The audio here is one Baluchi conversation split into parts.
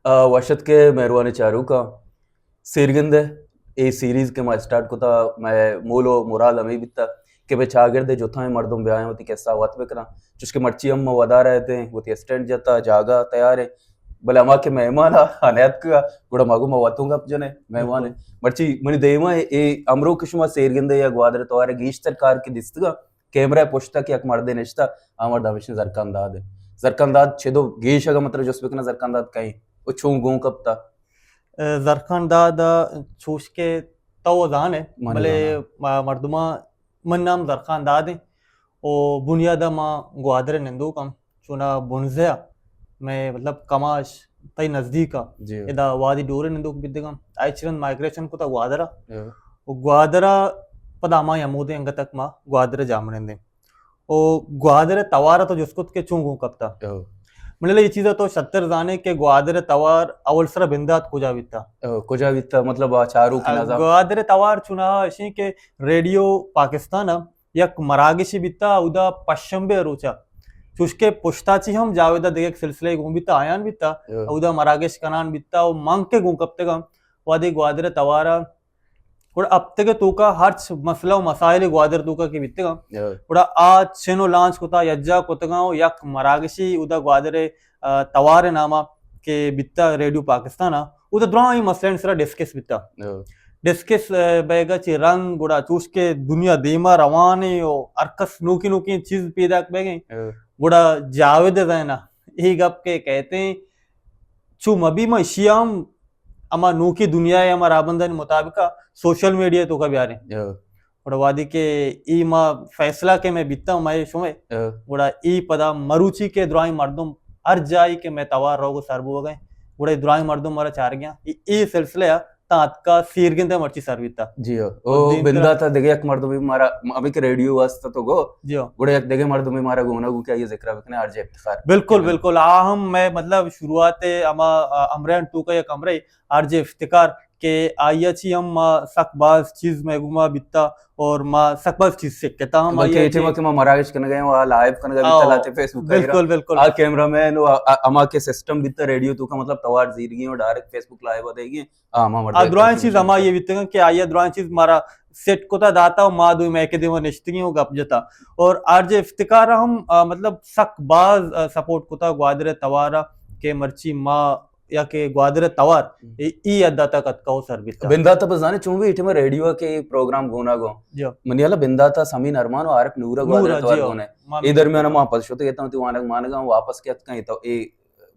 آ، وش اتکے مہروانیں چاروکاں۔ سیرگندے، اے سیریز کہ ما اسٹارٹ کتا، مئے مول و مراد ہمے بیتا کہ بہ چاگرد جتائیں مردم بیائیں، وتی قصہ وت بکناں۔ چوشکہ مرچی ہم ما ودار اتیں، وتی اسٹینڈ جتا، جاگہ تیار ہے، بلے ہما کہ مہمان آ نیاتکگا، گڑا ما گو ما وتوں گپ جنے مہمان ہے۔ بالکل۔ مرچی منی دیما اے امرو کہ شما سیرگندے یا گوادر توار گیشتر کار کہ دیستگا، کیمرہ پشتا کہ یک مردے نشتا، آ مرد ہمیشہ زرکان داد ہے۔ زرکان داد چدو گیش اگا مطلب جست بکنا، زرکان داد کہیں او چون گون کپتا؟ اے، زرخان داد چوش کہ تو زانے، من بلے زاناں۔ ما-، مردماں، من نام زرخان داد ہیں او بنیاد ما گوادر نندوک ہم چونا بنزیا میں مطلب کماش تئی نزدیک آ۔ جی۔ ادا وادی ڈور نندوک بدگم۔ آئی چرند مائگریشن کو تا گوادر آ۔ جی۔ و گوادر آ پدا ما یمودے انگت تک ما گوادر جامنندیں۔ او گوادر توار تو جست کت کہ چون گون کپتا؟ او۔ منی لے یہ چیز تو شتر زانے کہ گوادر توار اول سر بندات کجا بیتا؟ او، کجا بیتا؟ مطلب، آ، چارو کی آ، نظام۔ گوادر توار چنا اشیں کہ ریڈیو پاکستان آ یک مراگشی بیتا، اودا پشنبے روچا۔ چوشکہ پشتا چی ہم جاویدا دیگہ یک سلسلے گون بیتا، آیان بیتا، او۔ اودا مراگش کنان بیتا، و من کے گون کپتگم، وادے گوادر توارا گڑا ہفتگ ء توکا ہرچ مسئلہ و مسائل گوادر توکا کہ بیتگاں، ہاں۔ گڑا آ چن و لانچ کتا، یجا کتگاں و یک مراگشی اودا گوادر، آ، توار ناما کہ بیتا ریڈیو پاکستان ء، اودا درائیں مسئلہ سرا ڈسکس بیتا۔ ہاں۔ ڈسکس، آ، بیگا چی رنگ گڑا چوش کہ دنیا دیما روانے و ہر کس نوکی نوکی چیز پیداک بیگیں۔ ہاں۔ گڑا جاوید زینا اے گپ کہ کہتے ہیں، چو مبی ما اشی ہم ہما نوکی دنیا ء ہما راہبندانی مطابق ء سوشل میڈیا ء توکا بیاریں۔ ہاں۔ گڑا وادی کہ ای ما فیصلہ کہ میں بیتا ہوں، میں شمے، ہاں۔ گڑا ای پدا مروچی کہ درائیں مردم ہر جائی کہ میں توار روگ و سر بوگ ء، گڑا ای درائیں مردم مارا چار گیا۔ ای، ای سلسلہ ء تا اتکا سیرگند ء مرچی سر بیتا۔ جی ہاں۔ او او دیم ترا بندات ء دگہ یک مردم مارا، ابھی کہ ریڈیو واسطہ تو گو، جی ہاں۔ گڑا یک دگہ مردم مارا گونا گو کہ آئی ذکر بکنے، آر جے افتخار۔ بالکل، بالکل۔ آ ہم میں مطلب شروعات ء ہما، آ، امرین ٹو کا یک امرے آر جے افتخار کہ آئی ء چی ہم ما سک باز چیز میں گما بیتا اور ما سک باز چیز سکھتا ہم بلکہ آئی ء اے ٹائم چی کہ ما مراگش کنگا ہیں، وہ لائیو کنگا بیتا آؤ، لاتے فیس بک بالکل، بالکل۔ آ کیمرہ مین و آ، آ، ہما کے سسٹم بیتا ریڈیو تو کا مطلب توار زیرگی اور ڈائریکٹ فیس بک لائیو دے گی۔ آ، ما مردم آ درائیں چیز ہما یہ بیتگن کہ آئی ء درائیں چیز مارا سیٹ کتا داتا و ما دوی میکے دیما نشتگیں و گپ جتا۔ اور آر جے افتخار ہم، آ، مطلب سک باز، آ، سپورٹ کتا گوادر توارا کہ مرچی ما یا کہ گوادر توار ہم۔ ای، ای حد تک اتکا و سر بیتا۔ بندات بزانے چون بھی ٹیم ریڈیو کے پروگرام گونا گو۔ جی۔ منی حالا بندات سمین ارمان و عارف نورا گوادر نورا، توار جی۔ گونے۔ ما اے درمیان ما پس شتے گیتا ہوں تی وانگ مانگا واپس کے اتکا تو اے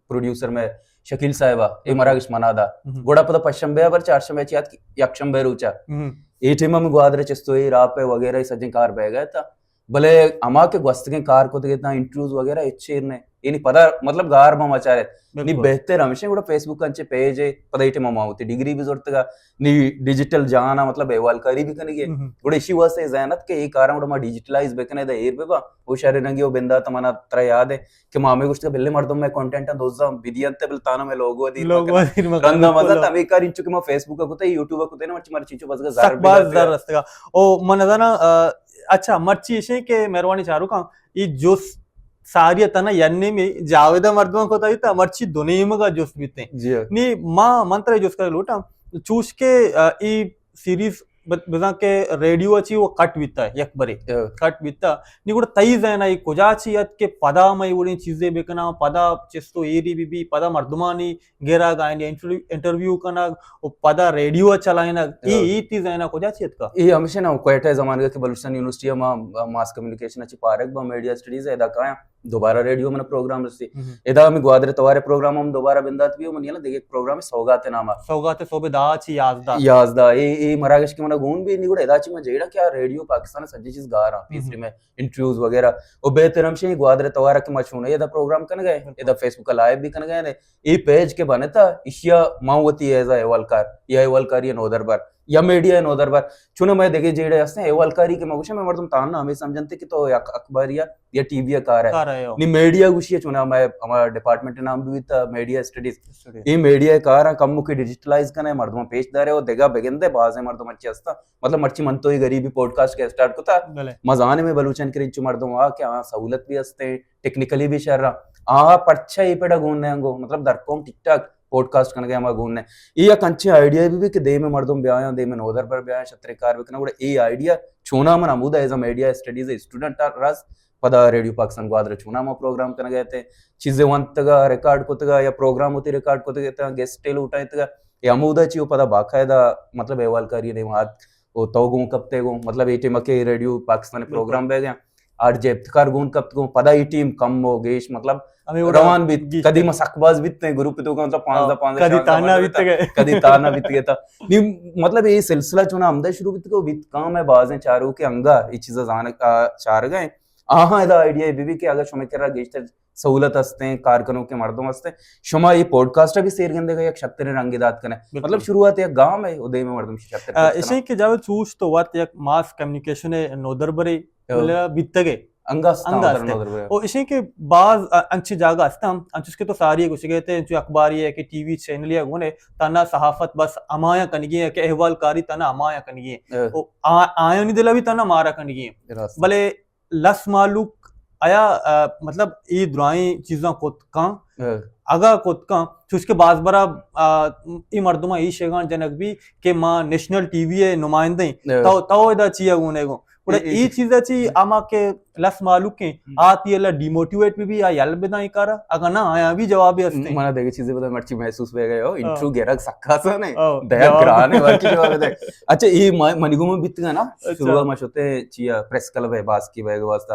پروڈیوسر میں شکیل صاحبہ، اے ہم۔ مراگش منا دا۔ ہم۔ گڑا پدا پشنبے پر چارشنبے چیات یک شنبے روچا۔ ہم۔ اے ٹائم ہم گوادر چستو اے راپ ہے وغیرہ سجن کار بہ گئے تا۔ بلے ہما کہ گوستگیں کار کو دگے تا انٹرویوز وغیرہ اچ چیر نے۔ یعنی پدا مطلب گار بم اچارے۔ نی بالکل۔ بہتر ہمیشہ گڑا فیس بک انچے پیج ہے، پدا اے ٹائم ہم ہوتی ڈگری بھی زورتگا۔ نی ڈیجیٹل جانا مطلب احوال کاری بھی کنگے۔ ہم۔ گڑا اسی واسطے زینت کہ اے کاراں گڑا ما ڈیجیٹلائز بکنے دا ایر ببا۔ او شہر رنگی او بندا تمنا ترا یاد ہے۔ کہ ما ہمے گوشت کہ بلے مردم میں کنٹینٹ دوزاں بدینت بل تانا میں لوگو دی لوگو مکنا۔ دی مکنا، رندا بالکل۔ مزہ تا ہمے کار انچو کہ ما فیس بک کتے، یوٹیوب کتے نا، مرچی مرچی چو بزگا زر سک باز زر رستگا۔ او من زانا، آ، اچھا، مرچی اشیں کہ مہروانی چاروکاں، ای جست ساری تنا ینے میں جاویدہ مردماں کو تا مرچی دو نیمگا جست بیتے۔ جی۔ نی ما من ترے جست کر لوٹاں، چوش کہ، آ، ای سیریز ب-، بزاں کہ ریڈیو ء چی وہ کٹ بیتا ہے، یک برے ہاں۔ کٹ بیتا۔ نی گڑا تئی ذہن ء کجا چی ات کہ پدا میں وڑیں چیزے بکناں، پدا چست و ایری بی بی، پدا مردمانی گرا گائیں انٹرویو، انٹرویو کنگ و پدا ریڈیو ء چلائنگ۔ ای، ہاں۔ ای تی ذہن ء کجا چی ات کا؟ ای ہمیشہ نا کوئٹہ زمانگا کہ بلوچستان یونیورسٹی ء ما ماس کمیونیکیشن ء چی پارگ با میڈیا اسٹڈیز ء ادا کایاں۔ دوبارہ ریڈیو من پروگرام رسی۔ ہم۔ ادا ہمیں گوادر توارے پروگرام ہم دوبارہ بندات بھی، من یلا دیگه پروگرام سوگات نامہ۔ سوگات صبح دہ چی یازدہ۔ یازدہ، اے، اے مراگش کہ من گون بھی نہیں گڑا ادا چی من جیڑا کیا ریڈیو پاکستان سجی چیز گا رہا، ہم۔ تیسری میں انٹرویوز وغیرہ۔ او بہتر ہمشہ گوادر توارا کہ ما چون ادا پروگرام کن گئے، ادا فیس بک لائیو بھی کن گئے نے۔ اے پیج کے بنتا، اشیا ماں وتی ایز اے احوالکار، یا احوالکاری نودربر، یا میڈیا نودربر۔ چونہ میں دیگه جیڑے ہستیں احوالکاری کہ ما گوشاں، میں مردم تانا ہمیں سمجھنتے کہ تو یک اخباریہ یا ٹی وی ء کار ہے۔ کار ہے، ہو۔ نی میڈیا گوشی ہے، چونہ ہمارے، ہمارا ڈپارٹمنٹ نام بھی بیتا media studies. Studies. A media ء کار ہم کم کی ڈیجیٹلائز کنے، مردم پیش دارے، اور دگہ بگندے بازیں مردم اچھے ہستا۔ مطلب مرچی من تو یہ غریبی پوڈکاسٹ کے اسٹارٹ کتا۔ بلے۔ مزانے میں بلوچن کرے چو مردم آ کہ ہاں سہولت بھی ہستے، ٹیکنیکلی بھی شر رہا۔ آ پرچہ اے پیڑا گون نہ گو، مطلب در قوم ٹک ٹاک پوڈکاسٹ کنگ ء ہما گون نہ۔ اے یک انچیں آئیڈیا بہ بی کہ دیم ء مردم بیایاں، دیم ء نودربر بیایاں، شتریں کار بکناں، گڑا اے آئیڈیا چوناہا من ہمودا ایز ا میڈیا اسٹڈیز اسٹوڈنٹ ء رست پدا ریڈیو پاکستان گوادر ء چوناہا ما پروگرام کنگ ء اتیں، چیزے ونتگ ء ریکارڈ کتگ ء یا پروگرام وتی ریکارڈ کتگ اتاں، گیسٹ ء لوٹائینتگ ء، اے ہمودا چی و پدا باقاعدہ مطلب احوالکاری ء دیم ء آت و تو گون کپتے گون، مطلب اے ٹیم ء کہ ریڈیو پاکستان ء بالکل۔ پروگرام بیگ ء آر جے افتخار گون کپت گون، پدا اے ٹیم کم و گیش مطلب ہمیں وڑا روان بیت، گیش کدی ما سک باز بیت ایں گروپ ء توکا، مطلب پانزدہ، ہاں، پانزدہ، کدی شانزدہ تانا مردم بیت گئے۔ کدی تانا بیت گئے تا۔ نی مطلب اے سلسلہ چونا ہمدا شروع بیت کو بیت کام ہے، بازیں چاروکے انگا اے چیزا زانگ، آ، چارگ ء۔ آہاں ادا آئیڈیا بی بی کہ اگر شما کرا گیشتر سہولت ہستیں، کار کنوکیں مردم ہستیں، شما اے پوڈکاسٹ بھی سیر گندے گا یک شتریں رنگے دات کنے۔ بالکل۔ مطلب شروعات یک گام ہے، او دیم مردم شتر آ، کت کنا۔ اشیں کہ جاوید چوش تو وت یک ماس کمیونیکیشن نودربرے ہو۔ مطلب بیتگے۔ انگا است انگا ہاں، است۔ نودربر۔ او اشیں کہ باز ا-، انچیں جاگہ ہستاں، انچوش کہ تو ساری گوشگے تے، انچو اخباری ہے کہ ٹی وی چینل یا گونے، تنا صحافت بس ہمایاں کنگی ہے کہ احوال کاری تنا ہمایاں کنگی ہے۔ اے۔ او آ-، آیانی دلا بھی تنا مارا کنگی ہے۔ راست۔ بلے لس مالوک آیا، آ، مطلب اے درائیں چیزاں کت کن؟ اے۔ اگا کت کن، چوش کہ باز برا، آ، اے مردماں اے شیگان جنگ بھی کہ ما نیشنل ٹی وی ہے نمائندہ ہیں۔ اے۔ تو، تو ادا چیا گونے گو؟ گڑا اے، اے، اے چیز ء چی ہما کہ لس مالوک ہیں، ہم۔ آ تی اللہ ڈیموٹیویٹ بھی، بھی آ یل بداں اے کارا، اگاں نہ آیاں بھی جوابے ہستیں۔ منا دگہ چیزے بدن مرچی محسوس بہ گئے ہو، ہاں۔ انٹرو گرگ سکا سا نے، ہاں، دیا جواب۔ گرانے واقعی جواب دے۔ اچھا، اے ما-، منی گوما بیتگا نا، اچھا۔ شروع ما شتے چیا پریس کلب ہے باسکی بہ واسطہ۔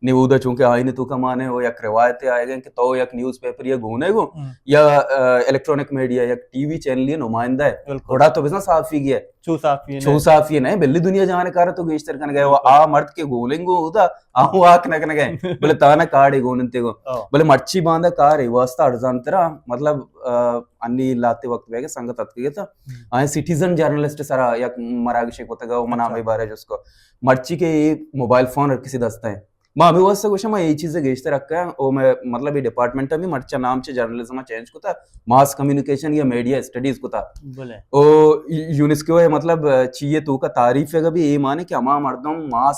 نی اودا چونکہ آئین تو کمانے ہو یک روایت آئے گئے کہ تو یک نیوز پیپر یا گونے گو، ہم۔ یا، آ، الیکٹرانک میڈیا، یک ٹی وی چینل یا نمائندہ ہے۔ بالکل۔ گڑا تو بزن صحافی گیا۔ چو صحافی چو نہ۔ صحافی نہ، بلی دنیا جہان کار تو گیشتر کن گئے۔ بالکل۔ آ مرد کے گولنگو ہوتا، آ واک نہ کن گئے۔ بلے تانا کارڈ گوننتے گو۔ او۔ بلے مرچی باندا کار ہے، واسطہ ارزان ترا، مطلب، آ، انی لاتے وقت بیگے سنگت اتکگے تا۔ ہم۔ آئیں سٹیزن جرنلسٹ سرا یک مراگشے کتگا و منا اچھا۔ ہمے بارے جس کو۔ مرچی کے اے موبائل فون ہر کسی دستا ہے۔ ما ہمے واسطہ گوشاں، ما اے چیز گیشتر حق ہے، او میں مطلب اے ڈپارٹمنٹ ہمیں مرچا نام چے جرنلزم چینج کتا، ماس کمیونیکیشن یا میڈیا اسٹڈیز کتا۔ بلے۔ او یونیسکو ہے مطلب چیئے تو کا تعریف ہے بھی اے مانے کہ ہما مردم ماس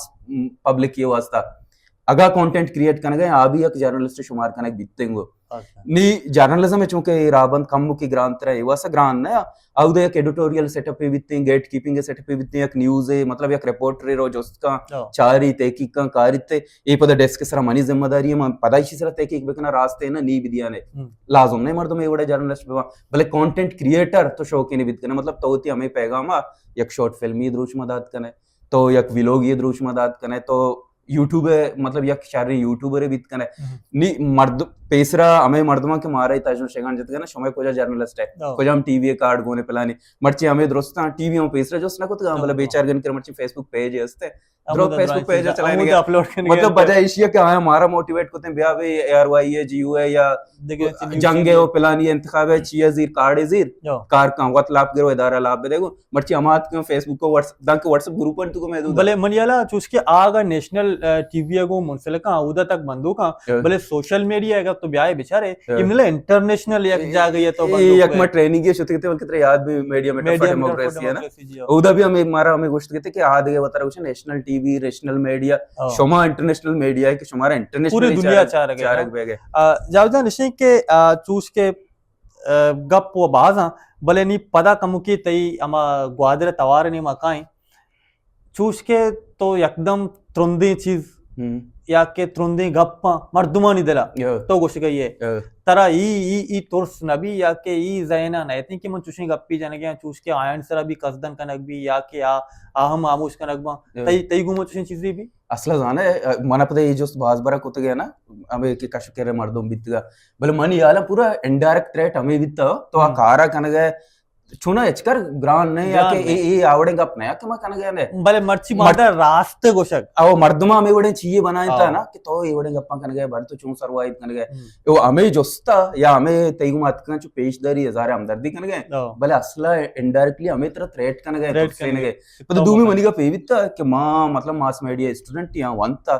پبلک یہ واسطہ اگا کانٹینٹ کریئیٹ کنگا آ بھی یک جرنلسٹ شمار کنگ بیتنگو۔ اچھا۔ نی جرنلزم ہے چونکہ اے رابند کم کی گران ترا اے واسطہ گران نہ، اودا یک ایڈیٹوریل سیٹ اپ بیتیں، گیٹ کیپنگ سیٹ اپ بیتیں، یک نیوز ہے مطلب یک رپورٹر رو جست کن، ہاں۔ چاری تحقیق کن، کاری تے اے پدا ڈیسک سرا منی ذمہ داری ہے، من پدا ایشی سرا تحقیق بکناں، راست ہے نا، نی بدیانے۔ ہم۔ لازم نہیں مردم اے وڑا جرنلسٹ بباں، بلے کانٹینٹ کریئیٹر تو شوقین بیت کنے، مطلب تو وتی ہمیں پیغام آ یک شارٹ فلمی دروش ما دات کنے، تو یک ویلوگی دروش ما دات کنے، تو یوٹیوب ہے، مطلب یک شریں یوٹیوبر بیت کنے۔ ہم۔ نی مرد پیسرا ہمیں مردمان کہ مارا تاجن شگان جت کنے، شما کجا جرنلسٹ ہے، ہاں۔ کجا ہم ٹی وی کارڈ گونے پلانی، مرچی ہمیں درستاں ٹی وی ہم پیسرا جست نہ کت، ہاں، بلے ہاں۔ بیچار گن کر مرچی فیس بک پیج ہستے۔ درو ہمودا فیس بک پیج چلائیں گے۔ اپلوڈ کریں گے۔ مطلب وجہ ایشی ہے کہ آیا مارا موٹیویٹ کرتے ہیں، بیا بھائی اے آر وائی ہے، جی یو ہے یا دگہ چی نیوز جنگ ہے، چینل۔ وہ پلانی انتخاب ہے، چی ہے زیر، کارڈ ہے زیر، جو۔ کار کا وقت لاپ گرو ادارہ لاپ دے گو۔ مرچی ہمات کے فیس بک کو واٹس، دانکہ واٹس ایپ گروپ پر تو کو محدود ہے۔ بلے منی حالا چوش کہ آگا نیشنل، آ، ٹی وی ہے گو منسلک ہاں، اودا تک بندوک ہاں، جو۔ بلے سوشل میڈیا اگر تو بیائے بیچارے، ہاں۔ اے مطلب انٹرنیشنل یک اے، جاگہ ہے تو اے بندوک یک ہے۔ ما ٹریننگ یہ شتے کہ بلکہ ترے یاد بھی میڈیا میں میڈیا ٹف میں ٹف ڈیموکریسی ہے نا۔ ڈیموکریسی۔ جی، ہاں۔ اودا بھی ہمیں مارا ہمیں گوشت کہتے کہ آدھے وطن کچھ national T V, national media, ہاں۔ شما انٹرنیشنل میڈیا ہے کہ شمارا انٹرنیشنل پوری دنیا چارگ، چارگ ہے، چارگ ہاں۔ بیگ ہے۔ آ، جاوید جان، نشیں کہ، آ، چوش کے، آ، گپ و بازاں، بلے نی پدا کمکی تئی ہما گوادر توار نے ما کائیں۔ چوش کہ تو یکدم ترندیں چیز ہم۔ یا کہ ترندیں گپاں مردمانی دلا یا۔ تو گوشگ ئے۔ یا۔ ترا ای، ای، ای ترس نہ بی یا کہ ای ذہن ء نہ اتیں کہ من چوشیں گپی جنگ ء آں، چوش کہ آیان سرا بی قصدن کنگ بی یا کہ آ، آ ہم ہاموش کنگ باں۔ یا۔ تئی، تئی گوما چوشیں چیزے بی؟ اصل زانے، من پتہ ای جست باز برا کتگ نا، ہمیں کہ کش کرے مردم بیتگا۔ بلے منی حالا پورا انڈائریکٹ تھریٹ ہمیں بیتا، تو آ ہم۔ کارا کنگ ء چونا ہچکر گران نہ یا گران کہ نہ۔ اے، اے آوڑیں گپ نہ یا کہ ما کنگ ء نہ۔ بلے مرچی مر-، مادہ راست گوشگ۔ او مردم ہمیں وڑیں چیئے بنائیں تا ہاں۔ نا کہ تو اے وڑیں گپاں کنگ ء بر تو چون سروائیو کنگ ء۔ ہم۔ او ہمیں جستا یا ہمیں تئی گما اتکاں چو پیش داری اظہار ہمدردی کنگ ء۔ ہاں۔ بلے اصلا انڈائریکٹلی ہمیں طرح تھریٹ کنگ ء، تھریٹ ترسینگ کنگ ء۔ ء۔ پتہ تو دومی مطلب منی گپ اے بیتا کہ ما مطلب ماس میڈیا اسٹوڈنٹ یا ونتا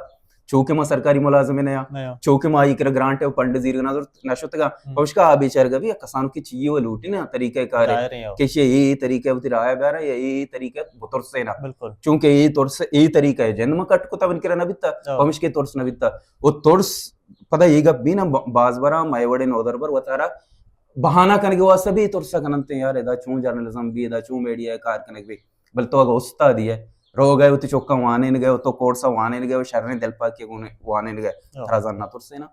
چونکہ ما سرکاری ملازم نہ آں، نہ آں۔ چونکہ ما ای کرا گرانٹ ء فنڈ زیر نہ نہ شتگا، ہم۔ پمشکا آ بیچارگا بھی کسانو کی چیئے و لوٹی نا طریقہ کار ہے۔ ظاہر ہے، ہاں۔ کہ یہ، یہ طریقہ وتی راہ بیارا یا یہ طریقہ بترسے نا۔ بالکل۔ چونکہ یہ ترس، یہ طریقہ ہے جند ما کٹ کتا من کرا نہ بیتا، ہاں۔ پمشکے ترس نہ بیتا۔ وہ ترس پتہ یہ گپ بھی نا ب-، باز برا مئے وڑے نودربر وتارا بہانہ کنگ واسطہ بھی ترسا کننتے یار، ادا چون جرنلزم بھی، ادا چون میڈیا کار کنگ بھی۔ بل تو اگا استادی ہے، روگ ہے، وتی چکا وانین گئے، تو کورسا وانین گئے، شرین دلپاکی گون وانین گئے، ترا زن نہ ترسے نا۔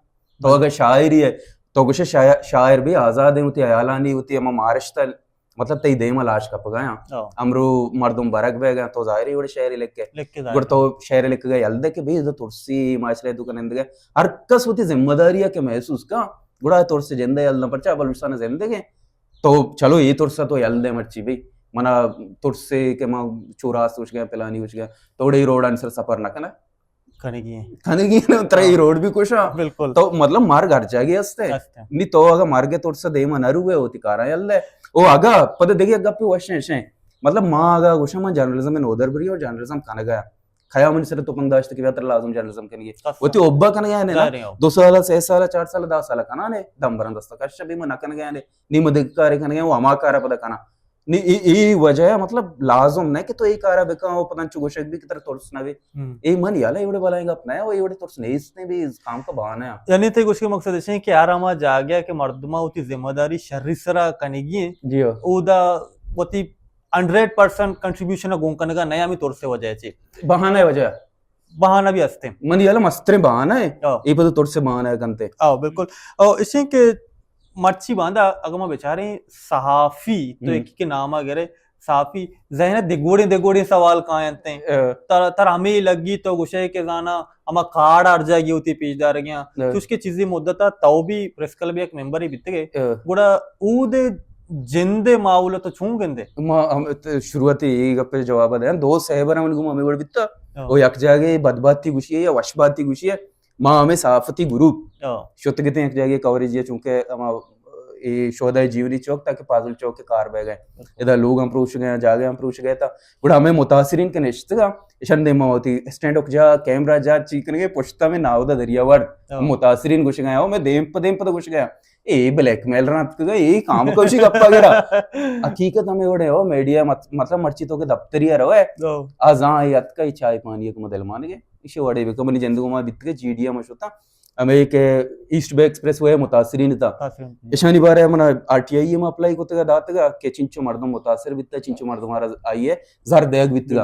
تو اگا شاعری ہے، تو گوشے شاعر، شاعر بھی آزاد ہیں، وتی حیالانی، وتی اما مارشتل، مطلب تئی دیم لاش کپگا ہیں۔ امرو مردم برگ بہ گئے، تو ظاہری وڑے شعر لکھ کے، گڑ تو شعر لکھ گئے یل دے کہ بھئی ادا ترسی معاشرے تو کنندگے۔ ہر کس وتی ذمہ داری ہے کہ محسوس کا، گڑا ترس جندے یل نہ، پرچا بلوچستان زندگے۔ تو چلو اے ترس تو یل دے مرچی بھئی، منا ترسے کہ ما چوراس وش گئے، پلانی وش گئے، توڑے روڈ انسر سفر نہ کنا۔ کنگی ہیں۔ کنگی ہیں، ترا اے روڈ بھی کشا۔ بالکل۔ تو مطلب مرگ ہر جاگے ہستے۔ نی تو اگا مرگ ترس دیما نہ روے ہوتی کارا یل دے۔ او اگا پد دیگه گپی وشیں شیں۔ مطلب ما اگا گوشا ما جرنلزم نودر بری اور جرنلزم کنگا۔ کھیا من سر تو پنگ داشت کہ بہتر لازم جرنلزم کنگی۔ وتی اوبا کنگا نے نا۔ دو سال، سہ سال، چار سال، دہ سال کنانے، دم برن دست کش بھی من کنگا نے۔ نی مدد کارے کنگا، وہ ہما کارا پدا کنا۔ نی ای، ای وجہ ہے، مطلب لازم نہ کہ تو ای کارا بکن، وہ پتہ چو گوشگ بھی کہ تر ترس نہ بھی۔ اے من یالا ایوڑے بلائیں گپ نہ، وہ ایوڑے ترس نیست نے بھی کام کا بہانہ ہے۔ یعنی تے گوشگ مقصد ہے کہ ہر ہما جاگہ کہ مردمہ ہوتی ذمہ داری شری سرا کنگی ہیں، جی ہاں۔ اودا وتی ہنڈریڈ پرسینٹ کنٹریبیوشن گون کنگا نہ، ہمیں ترس وجہ چی۔ بہانہ وجہ۔ بہانہ بھی ہستے۔ منی یلا مستریں بہانہ ہے۔ اے پہ تو ترس بہانہ ہے کنتے۔ او بالکل۔ او اسے کہ مرچی باندا اگر ما بیچاریں صحافی تو ایک کے نام گرے، صحافی ذہن دگوڑیں دگوڑیں سوال کائنتے۔ تر، تر ہمیں لگی تو گوشے کہ زانا ہما کارڈ ہر جاگی ہوتی پیش دار گیا۔ تو اس کے چیزی مدت تو بھی پریس کلب ایک ممبر ہی بیتے گئے۔ گڑا اود جند ماحول تو چون گندے؟ ما ہم ت-، شروعاتی یہ گپ جواب دیں، دو سہ برا من گم ہمیں وڑ بیتا۔ او یک جاگے بدباتی گوشی ہے یا وش باتی گوشی ہے، ما ہمیں صحافتی گروپ شتگتے یک جاگے کوریج یا چونکہ ہما اے شہدائے جیونی چوک تاکہ پازل چوک کے کار بہ گئے۔ ادا لوگ ہم پروش گئے، جاگے ہم پروش گئے تا۔ گڑا ہمیں متاثرین کے نشتگا، اشان دے ما ہوتی اسٹینڈ اک جا، کیمرہ جا، چی کنگے، پشتا میں ناودا دریا وڑ۔ متاثرین گوش گئے، او میں دیم پہ دیم پہ گوش گیا۔ اے بلیک میل رات کگا، اے کام کوشی گپا گڑا۔ حقیقت ہمیں وڑے ہو، میڈیا مت-، مطلب مرچی تو کے دفتری ہے روے۔ آزاں اے اتکا اے چائے پانی ایک مدل مان گئے۔ اسے وڑے بکا منی جندگو ما بیت کے جی ڈی ایم شتا۔ ہمیں ایک ایسٹ بے ایکسپریس وے متاثرین تا۔ اشانی بارے منا R T I M apply کو تگا داتگا کہ چنچو مردم متاثر بیتا، چنچو مردم آرا آئی ہے زر دیگ بیتگا۔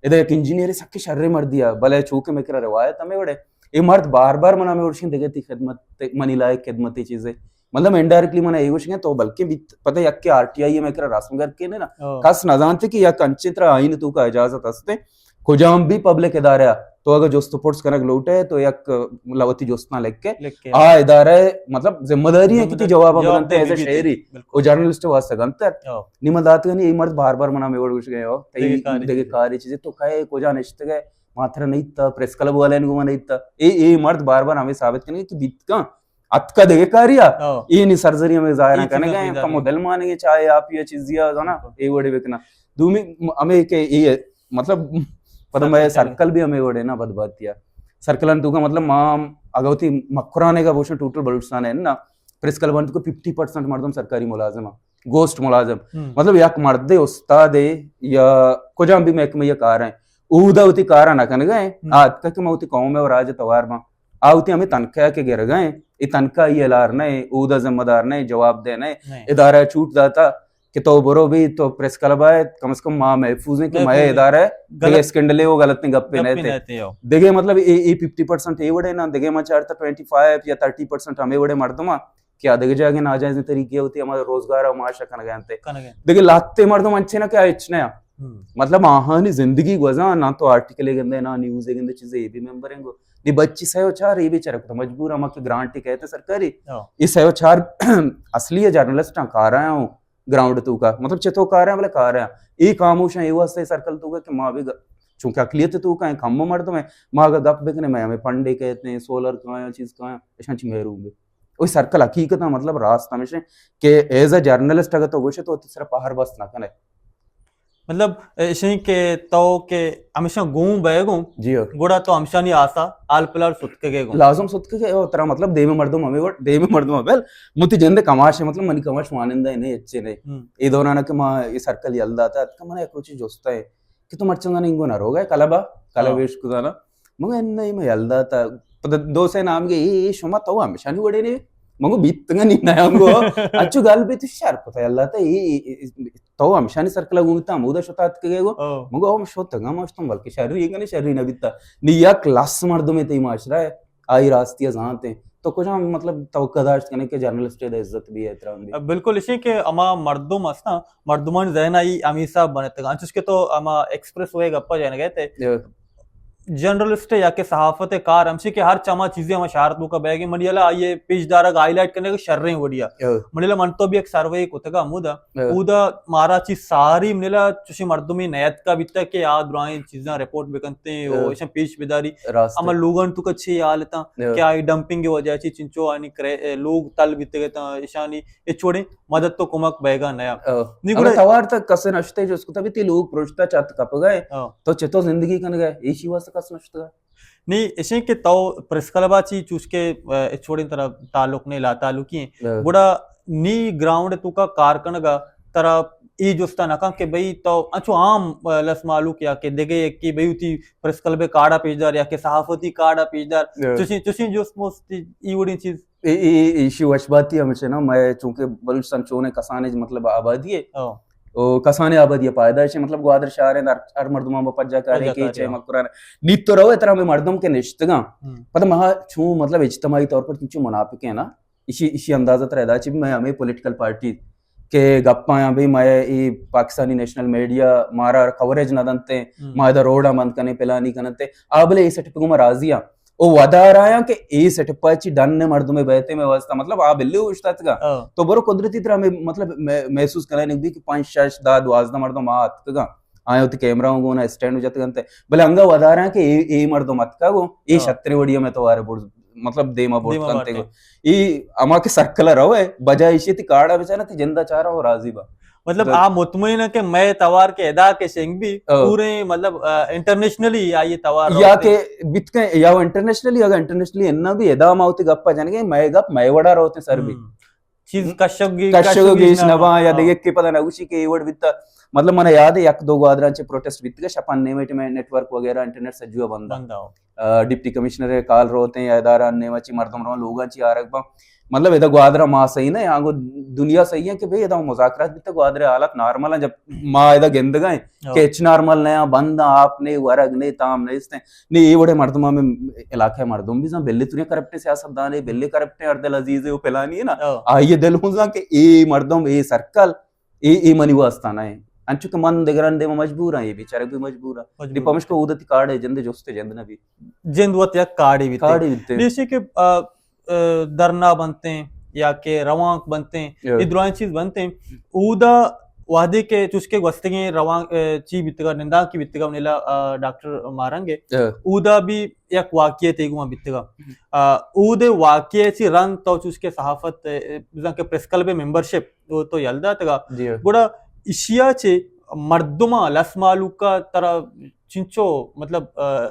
ادا ایک انجینئر سکے شرے مردیا، بلے چوکہ میں کرا روایت ہمیں وڑے۔ اے مرد بار بار منا ہمیں وڑشیں دگہ تی خدمت، منی لائق خدمت چیزے۔ مطلب انڈائریکٹلی منا اے گوشگیں تو بلکہ بیت پتہ یک کہ آر ٹی آئی ایم کرا رسم گر کے نا۔ کس نہ زانتے کہ یک انچیں ترا آئین تو کا اجازت ہستے۔ کجام بھی پبلک ادارہ تو اگر جست و پرس کنگ لوٹے تو یک لوتی جستاں لکھ کے آ ادارہ مطلب ذمہ داری ہے کہ تی جواب بنتے ایز اے شہری۔ او جرنلسٹ واسطہ گنتر۔ نی من داتگنی اے مرد بار بار منا ہمیں وڑ گوشگئے ہو۔ تئی دگہ کاری چیزے تو کئے کجا نشتگئے؟ ما ترا نیتا، پریس کلب والے نے گوما نیتا۔ اے، اے مرد بار بار ہمیں ثابت کنگے کہ بیت کن اتکا دگہ کاریا۔ اے نی سرزری ہمیں ظاہر کنگے، کم دل مانگے چاہے آپ یا چیزیا زانا، اے وڑے بکنا۔ دومی م-، ہمیں کہ اے مطلب پدا میں سرکل بھی ہمیں وڑے نا بدباتیا۔ سرکلان تو کا مطلب ما اگوتی مکرانے کا بوشن ٹوٹل بلوچستان ہے نا، پریس کلب تو کو ففٹی پرسینٹ مردم سرکاری ملازم ہیں۔ گوسٹ ملازم۔ مطلب یک مردے استادے یا کجام بھی محکمہ یا کار ہیں، اودا وتی کارا نہ کنگا ہیں۔ آ اتکا کہ ما وتی قوم ہے و راج توار باں۔ آ وتی ہمیں تنخواہ کے گرگا ہیں۔ اے تنخواہ یہ لار نہ ہے، اودا ذمہ دار نہ ہے، جواب دہ نہ ہے۔ ادارہ چھوٹ داتا کہ تو برو بھی تو پریس کلب آئے، کم از کم ما محفوظ ہیں کہ مئے ادارہ ہے، دگہ اسکینڈلے و غلط نہیں گپے نہ تھے۔ دگہ مطلب اے، اے ففٹی پرسینٹ اے وڑے نا، دگہ ما چارتا ٹوئنٹی فائیو یا تھرٹی پرسینٹ ہمیں وڑے مردم کہ آ دگہ جاگہ ناجائزیں طریقے ہوتی ہمارا روزگار و معاش کنگا انتے۔ دگہ لاتے مردم انچے نہ کہ آ ہچ نہ۔ مطلب آہانی زندگی گوزاں نہ تو آرٹیکل گندے، نہ نیوز گندے، چیزے اے بھی ممبر ہیں گو۔ نی بچی سہ و چار اے بیچارہ کو مجبور ہم کہ گرانٹ کہتے سرکاری۔ اے سہ و چار اصلی جرنلسٹ ہیں، کار آیا ہوں گراؤنڈ تو کا، مطلب چتو کار ہیں بلے کار ہیں۔ اے خاموش ہیں، اے واسطے سرکل تو کا کہ ما بھی گ-، چونکہ اقلیت تو کا ہیں، کم مردم ہیں، ما اگر گپ بکنے میں ہمیں پنڈے کہتے ہیں، سولر کہاں ہیں، چیز کہاں ہیں، اشان چی محروم بھی۔ وہی سرکل حقیقت ہے، مطلب راست ہمیشہ کہ ایز اے جرنلسٹ اگر تو گوشے تو صرف پہر بست نہ کنے۔ مطلب ایشیں کہ تو کہ ہمیشہ گوں بے گوں، جی ہو۔ گڑا تو ہمیشہ نی آسا آل پلار ستکگے گوں۔ لازم ستکگے او ترا مطلب دیمے مردم ہمیں وڑ، دیمے مردم بل متی جند کماش ہے، مطلب منی کماش وانندہ نہیں اچھے نہیں۔ اے دوران کہ ما یہ سرکل یل داتا کہ من ایک روچی جوستا ہے کہ تو مرچندہ نہیں گو نہ روگا کلبا، کلب ہاں۔ عشق دانا۔ مگا انہی میں یل داتا، پتہ دو سے نام گے، اے، اے شما تو ہمیشہ نی وڑے نے، من گو بیتگا نی نیاں گو۔ اچو گل بی تو شر کتا اللہ تا، ای، ای، ای، تو ہمشانی سرکلا گون تا، ہمودا شتا اتکگے گو۔ او۔ من گو ہم شتگا، ما شتم بلکہ شری، یہ کنے شری نہ بیتا۔ نی یک لس مردم تے معاشرہ ہے، آئی راستی زانتے۔ تو کجا مطلب توقع داشت کنے کہ جرنلسٹ دا عزت بھی، احترام بھی؟ بالکل، اسی کہ اما مردم ہستاں، مردمانی ذہن آئی ہمیشہ بنتگا۔ انچوش کہ تو اما ایکسپریس وے گپا جائیں گئے تے۔ جرنلسٹ یا کہ صحافت کار ہمشی کہ ہر چما چیزیں ہما شہر توکا بیگیں، منی ہلا آئیے پیش دارگ ہائی لائٹ کرنے کہ شریں وڑیا۔ منی ہلا من تو بھی ایک سروے کتگا ہمودا۔ اودا مارا چی ساری منی ہلا چوشی مردمی نیتکا بیتا کہ آ درائیں چیزاں رپورٹ بکنتے او ایشاں پیش بداری۔ اما لوگان توکا چی حالتاں کہ آئی ڈمپنگ وجہ چی چنچو آنی کرے، اے، لوگ تل بیتگے تا ایشانی اے چوڑیں مدد تو کمک بیگا نیا۔ نی ہمیں گڑا توار تک کسے نشتے جو اس کو تبھی تی لوگ پروشتا چات کپ گئے۔ تو چتو زندگی کن گئے، ایشی واسطے کس نشتگا۔ نی، اشیں کہ تو پریس کلب آ چی چوش کہ، اے، اے چوڑیں طرح تعلق نے لا تعلقی ہیں۔ گڑا نی گراؤنڈ توکا کار کنگا ترا ای جستا نہ کن کہ بھئی تو انچو عام، اے، لس مالوک یا کہ دگے یکی بھئی وتی پریس کلب کارڈا پیش دار یا کہ صحافتی کارڈا پیش دار۔ چوشیں، چوشیں جست مست ای وڑیں چیز۔ ای، ای، ای، ایشی وش باتی ہمشہ نا، مئے چونکہ بلوچستان چونے کسانے مطلب آبادی ہے۔ او کسانے آبادی ہے، پائدہ ہے، مطلب گوادر شہر ہے، ہر، ہر مردمان با پجا کارے کے چے مکران۔ نی تو روے ترا ہمیں مردم کے نشتگاں۔ پتہ مہا چون مطلب اجتماعی طور پر چون منافق ہیں نا۔ ایشی، ایشی اندازہ ترا ادا چی میں ہمیں پولیٹیکل پارٹی کہ گپاں یا بھئی مئے ای پاکستانی نیشنل میڈیا مارا کوریج نہ دنتے، ما ادا روڈاں بند کنے، پلانی کنتے۔ آ بلے ای سیٹ پہ گوما راضی ہاں۔ او ودار آیاں کہ اے سیٹ پہ چی ڈن مردمے بیتے میں واسطہ، مطلب، آ بلے اوشتاتگا۔ تو برو قدرتی طرح میں، مطلب، میں، محسوس کنائینگ بی کہ پنچ، شش، دہ، دوازدہ مردم آ اتکگا۔ آیا وتی کیمرہ ہوں گونا اسٹینڈ جتگنتے۔ بلے انگا ودار آیاں کہ اے، اے مردم اتکا گو، اے شترے وڑی میں تو آرے برز، مطلب، دیما برز کنتے گو۔ ای اما کہ سرکل روے، بجائے ایشی تی کارڈا بچانا تی جندا چارا ہو راضی با۔ مطلب، آ مطمئن ہے کہ مئے توار کے ادا کے شنگ بھی پورے، مطلب، آ، انٹرنیشنلی آئیے توار یا روتے۔ کہ بیت کے یا انٹرنیشنلی، اگر انٹرنیشنلی اننا بھی ادا ما ہوتے گپا جنگے، مئے گپ مئے وڑا روتے سر بھی۔ چیز کشگ گی-، کشگ کشگ گیش گیش نہ نبا، یا ہاں۔ دیگه کہ پتہ نہ گوشی کہ اے وڑ بیتا۔ مطلب، من یاد ہے، یک دو گوادران چے پروٹیسٹ بیت کے شپان نیمے ٹائم نیٹ ورک وغیرہ انٹرنیٹ سجوا بندا۔ بندا ہو۔ آ، ڈپٹی کمشنر کال روتے ہیں یا ادارہ نیما چی مردم رو لوگاں چی آرگ با۔ مطلب، ادا گوادر ما صحیح نہ، یہاں کو دنیا صحیح ہے کہ بھئی ادا مذاکرات بیتا، گوادر حالات نارمل ہیں، جب ما ادا گندگا ہیں کہ اچ نارمل نہ، بند ہیں، آپ نے، ورگ نے، تام نے، اس نے۔ نی، اے وڑے مردم ہمیں علاقہ مردم بھی زان، بلے تریا کرپٹ سیاست دان ہے، بلے کرپٹ عبدالعزیز ہے، وہ پلانی ہے نا۔ آئیے دل ہوں زان کہ اے مردم، اے سرکل، اے، اے منی واسطہ نہ ہے۔ انچو کہ من دگران دے مجبور ہیں، یہ بیچارے بھی مجبور ہیں۔ دی پمش کو اودتی کارڈ ہے، جند جوست جند نہ بھی۔ جند وت یک کارڈی بیتے۔ کارڈی بیتے۔ دیشی کہ، آ، آ، دھرنا بنتے ہیں یا کہ روانک بنتے ہیں، یہ درائیں چیز بنتے ہیں۔ اودا وہدے کہ چوشکے گوستگیں روانک، آ، چی بیتگا، نندان کی بیتگا، نیلا، آ، ڈاکٹر مارنگ ہے۔ اودا بھی یک واقعے تے گوما بیتگا۔ آ، اودے واقعے چی رند تو چوشکے صحافت، آ، بزن کہ پریس کلب ممبرشپ تو، تو یل داتگا۔ گڑا اشیا چے مردماں لس مالوکا ترا چنچو، مطلب، آ،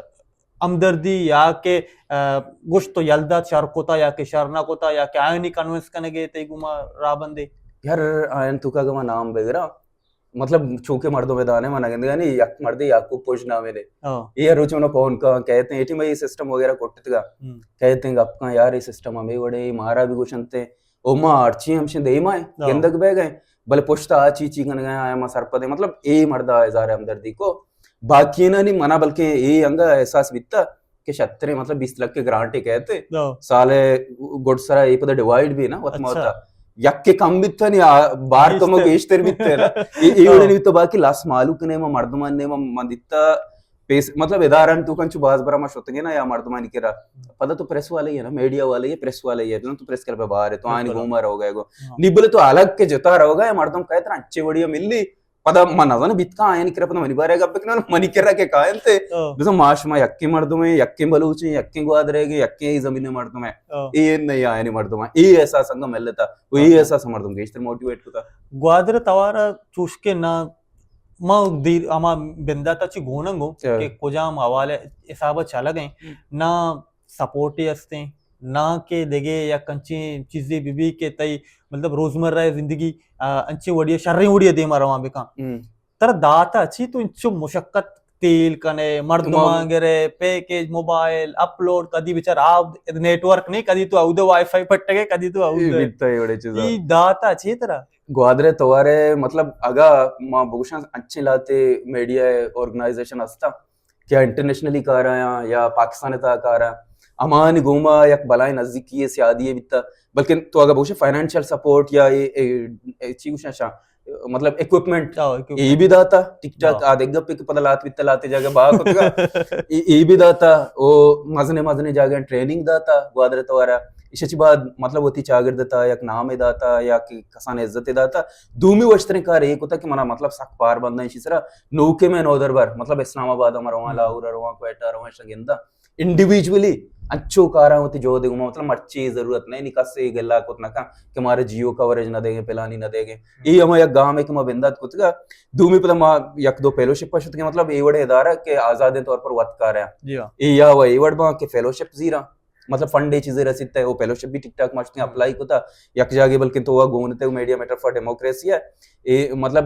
ہمدردی یا کہ، آ، گوشت تو یل دات شر کتا یا کہ شر نہ کتا یا کہ آیانی کنونس کنگے تے گما راہ بندے؟ یار، آیان تو کا گما نام بگرا، مطلب، چونکہ مردم دانے من گندگانی یک مردے یعقوب پوش نامے دے۔ یہ روچ منو فون کا کہتے ہیں، ایٹی میں یہ سسٹم وغیرہ کوٹتگا۔ کہتے ہیں، گپ کا یار، یہ سسٹم ہمیں وڑے، مارا بھی گوشنتے۔ او ما ہرچی ہمشیں دیما ایں، گندگ بہ گئے، بلے پشت آ چی چی کنگ ء آیا ما سرپد ایں۔ مطلب، اے مرد ء اظہار ہمدردی کو، باقی نہ نی منا، بلکہ اے انگا احساس بیتا کہ شتریں، مطلب، بیست لکھ کے گرانٹ کہتے سال گڈ سرا اے پدا ڈیوائیڈ بھی نا وت ما وتا، یک کے کم بیتا نی، بار کم گیشتر بیتا نا۔ اے، اے وڑے نی تو باقی لاس مالوک نے ما مردمان نے ما، ما دیتا پیس، مطلب، ادارہ انت تو کنچو باز برا ما شتگے نا یا مردمانی کرا۔ پدا تو پریس والے ہی ہے نا، میڈیا والے ہی، پریس والے ہی ہے، تو پریس کلب بار ہے، تو آنی گوما رہو گئے گو۔ نی بلے تو الگ کے جتا رہو گئے، مردم کہتے نا اچھے وڑیا ملی۔ پدا من نزانو بیت کا آیانی کرا پدا منی بارے گپ بکنا، منی کرا کے کائن تے۔ بزن ماش ما یکیں مردم ہیں، یکیں بلوچ ہیں، یکیں گوادر ہے، یکیں ای زمین مردم ہے۔ اے نہیں آیانی مردم ہے۔ اے احساس انگا ملتا، وہ اے احساس مردم گیشتر موٹیویٹ کتا۔ گوادر توارا چوشکے نا ما دیر ہما بندات ء چہ گونگ اوں کہ کجام حوالہ حساب ء چلگ ء، نہ سپورٹے ہستیں، نہ کہ دگہ یک انچیں چیزے بہ بی کہ تئی، مطلب، روزمرہ ء زندگی، آ، انچیں وڑی ء شریں وڑی ء دیما روان بکن۔ ترا دات ء چی تو انچو مشقت تیل کنے، مردماں گرے، پیکج، موبائل اپلوڈ، کدی بچار آ نیٹ ورک نہیں، کدی تو اودے وائی فائی پٹگے، کدی تو اودے۔ بیتا ہے بڑے چیزا۔ ای داتا چی طرح؟ گوادر توارے، مطلب، اگا ما بگوشاں، اچھے لاتے میڈیا آرگنائزیشن ہستا کہ انٹرنیشنلی کار آیاں یا پاکستان تا کار آیاں، امانی گوما یک بلائیں نزدیکی سیادی بیتا، بلکن تو اگا بگوشے فائنانشل سپورٹ یا اے، اے، اے چی گوشاں شاں، مطلب، اکوپمنٹ، ہاں، اکوپمنٹ۔ اے بھی داتا، ٹک ٹاک، ہاں۔ آ دگہ پہ کہ پدا لات بیتا، لاتے جاگہ با کتگا۔ اے، اے بھی داتا، او مزنے مزنے جاگہ ٹریننگ داتا گوادر توارا۔ ایشی چی بعد، مطلب، وتی چاگرد تا یک نام داتا یا کہ کسان عزت داتا۔ دومی وشتریں کار اے کتا کہ منا، مطلب، سک پار بندن ایشی سرا۔ نوکے میں نودربر، مطلب، اسلام آباد ہم رواں، ہم۔ لاہور رواں، کوئٹہ رواں، شگندا انڈیویجولی انچو کاراں وتی جہد گوما، مطلب، مرچی ضرورت نہیں، نی کسے گلا کت نہ کن کہ مارا جیو کوریج نہ دیگے، پلانی نہ دیگے۔ اے ہما یک گام ہے کہ ما بندات کتگا۔ دومی پدا ما یک دو فیلوشپ شت کہ، مطلب، اے وڑے ادارہ کہ آزادیں طور پر وت کار ہیں۔ جی ہاں۔ اے یا و اے وڑ باں کہ فیلوشپ زیراں، مطلب، فنڈ اے چیزے رسیت ہے، او فیلوشپ بھی ٹک ٹاک ماشتیں ہم۔ اپلائی کتا، یک جاگے بلکن تو وا گون تے میڈیا میٹر فار ڈیموکریسی ہے۔ اے، مطلب،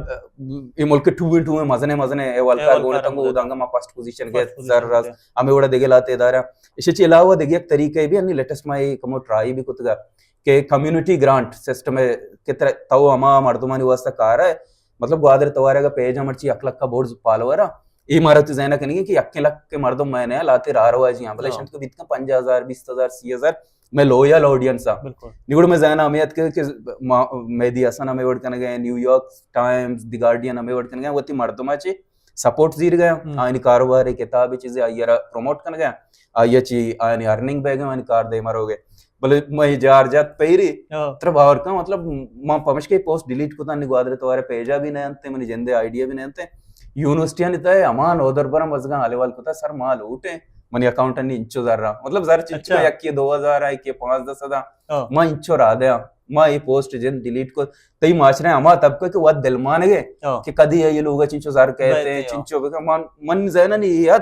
اے ملک ٹوئیں ٹوئیں مزنے مزنے اے والکار احوالکار گون تنگو، ہم۔ دانگا ما فرسٹ پوزیشن گئے، فرسٹ پوزیشن زر رس، گئے۔ ہمیں وڑا دیگے لاتے ادارہ۔ ایشی چی علاوہ دیگے یک طریقے بھی انی لیٹسٹ ما اے کمو ٹرائی بھی کتگا کہ کمیونٹی گرانٹ سسٹم ہے کہ تر-، تو ہما مردمانی واسطہ کار ہے، مطلب، گوادر توارے گا پیج مرچی یک لکھ کا بورڈز فالوور ہے، اے مارا تو ذہن کنگی کہ یک لکھ کے مردم میں نے لاتے راہ رواجی ہیں، بلے ہاں۔ شنت کو بیت کا پنجاہ ہزار، بیس ہزار، سی ہزار، میں لویل آڈینس ہاں۔ بالکل۔ نگڑ میں ذہن ہمیں ات کہ، کہ ما-، مہدی حسن ہمیں وڑ کنگے، نیویارک ٹائمز، دی گارڈین ہمیں وڑ کنگے، وتی مردمہ چے سپورٹ زیر گیا، ہم۔ آئینی کاروبار، کتاب، چیزیں آئی را پروموٹ کنگے، آئی چی آئینی ارننگ بیگے، آئینی کار دے مروگے۔ بلے میں جار جات پیری، ہاں۔ ترا باور کن، مطلب، ما پمشکے پوسٹ ڈیلیٹ کتا، نی گوادر توارے پیجا بھی نہیں انتے، منی جندے آئیڈیا بھی نہیں انتے۔ یونیورسٹیانی تہ ہما نودربراں بزگاں حال احوال کتا، سر ما لوٹیں، منی اکاؤنٹ انی انچو زر را۔ مطلب، زر چنچو اچھا۔ یکی دو ہزار آ، یکی پانزدہ سد آ۔ ہاں۔ ما انچو را دیا، ما اے پوسٹ جند ڈیلیٹ کو۔ تئی معاشرہ ہما طبقہ کہ وت دل مانگے ہاں۔ کہ کدی اے لوگ چنچو زر کہتے، بہتے، ہاں۔ چنچو بکا۔ من، من ذہن انی یاد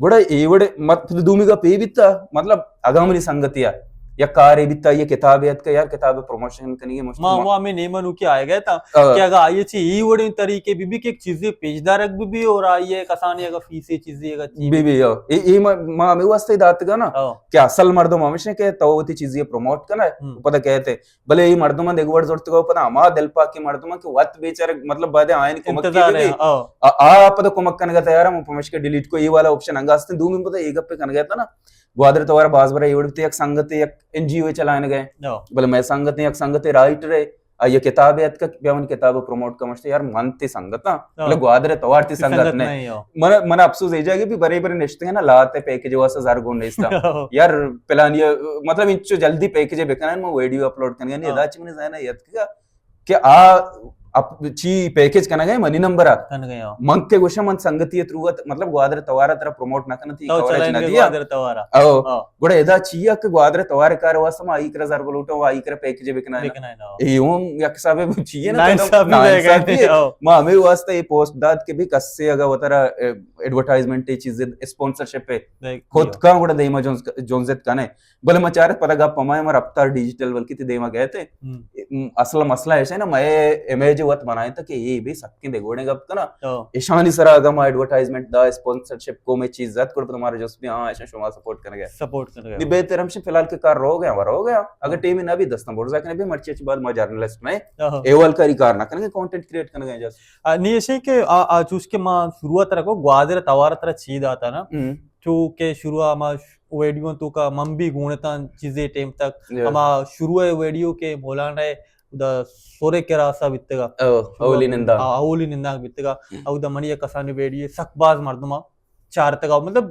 گڑا اے وڑ مت-، پد دومی گپ اے بیتا، مطلب، اگاں منی سنگتے آ، یا کارے بیتا، یا کتابے اتکا، یار، کتاب پروموشن کنگے، مشت ما، ما، ما ہمیں نیمہ نوکی آئے گئے تا، آ۔ کہ اگاں آئیے چی اے وڑیں طریقے بھی، بھی کہ ایک چیزیں پیش دارگ بھی، بھی اور آئیے کسانی اگاں فیسے چیزیں اگاں چی بھی، بھی، آ۔ اے، اے ما، ما ہمیں واسطے داتگا نا، آ۔ کہ اصل مردم ہمیشہ کہ تو وتی چیزیں پروموٹ کنا، ہم۔ پتہ کہتے، بلے اے مردماں دگہ وڑ زرتگ ء پدا ہما دلپاکیں مردماں کہ وت بیچارہ، مطلب، بعد آیانی کمک انتظار کی ہے، بھی، او۔ آ، آ پدا کمک کنگ ء تیار ہم، پمشکہ ڈیلیٹ کو اے والا آپشن انگا است، دومی پدا اے گپ کنگ ء تھا نا، گوادر توار باز برا اے وڑ بیتے، یک سنگت یک این جی او چلائنگ ء، او۔ بلے مئے سنگت یک سنگت رائٹر ہے، آ یہ کتاب اتک بیا من کتاب پروموٹ کمشتے، یار من تے سنگت ہاں، او۔ بلے گوادر توار تے تے سنگت سنگت نہیں۔ نہیں، او۔ من، من افسوس اے جاگے بھی برے برے نشتے ہیں نا، لاتے پیکج واسطے زر گون نیستا۔ او۔ یار پلانی، مطلب، انچو جلدی پیکج بکنن، من ویڈیو اپلوڈ کنگا نہیں، ہاں۔ ادا چی من ذہن ء اتکگا کہ آ اپ-، چی پیکج کنگ ء منی نمبر ء۔ کنگ ء، ہاں۔ من کہ گوشاں من سنگتی ء تھرو ء، مطلب، گوادر توار ء ترا پروموٹ نہ کناں، تئی تو کوریج چلائیں نہ گے دیا۔ گوادر توار ء۔ او۔ ہاں۔ گڑا ادا چی ء کہ گوادر توار ء کار واسطہ ما آئی کرا زر بلوٹاں، آئی کرا پیکج بکنائیں۔ بکنائیں، ہاں۔ اے ہم یک حساب ء چی ہے نا، ناانصافی ناانصافی ہے۔ ہے۔ ہاں۔ ما ہمیں واسطہ یہ پوسٹ دات کہ بھی کسے اگا وترا، اے، ایڈورٹائزمنٹ ہے، چیز اسپانسرشپ ہے۔ دیکھ، خود کا گڑا دیما جنز-، جنزت کنے۔ بلے ما چارت پدا گپ ہمائے، ما رفتار ڈیجیٹل بلکہ تی دیما گئے تھے۔ ہم۔ م-، اصل مسئلہ ایسے نا، مئے امیج وت بنائیں تھا کہ یہ بھی سکیں دے گوڑے گپ کنا۔ او۔ ایشانی سرا اگا ما ایڈورٹائزمنٹ دا، اسپانسرشپ کو میں چیز زد کر، تو ہمارے جس بھی، ہاں، ایسے شما سپورٹ کرنے گئے۔ سپورٹ کرنے گئے۔ نی بہتر ہم سے فی الحال کے کار رو گیا، وہ رو گیا۔ اگر ہاں۔ ٹیم نہ بھی دستاں بڑزا کنے بھی مرچی اچھی بات، ما جرنلسٹ میں او۔ اے وال کاری کار نہ کرنے، کانٹینٹ کریٹ کرنے گئے جس۔ آ، نی ایسے کہ آ، آ، چوش کہ ما شروعات رکھو، گوادر توار ترا چی داتا نا۔ ہم۔ چو کہ شروع ء ہما ش-، ویڈیو تو کا من بھی گونتاں چیزے ٹیم تک، یا۔ ہما شروع ء ویڈیو کہ مولانا ء دا سورے کراسا بیتگا۔ او، شروع اولی ء ننداں۔ ہاں، اولی ننداں بیتگا۔ ہم۔ او دا منی یک کسانی ویڈیو سک باز مردما چارتگا۔ مطلب،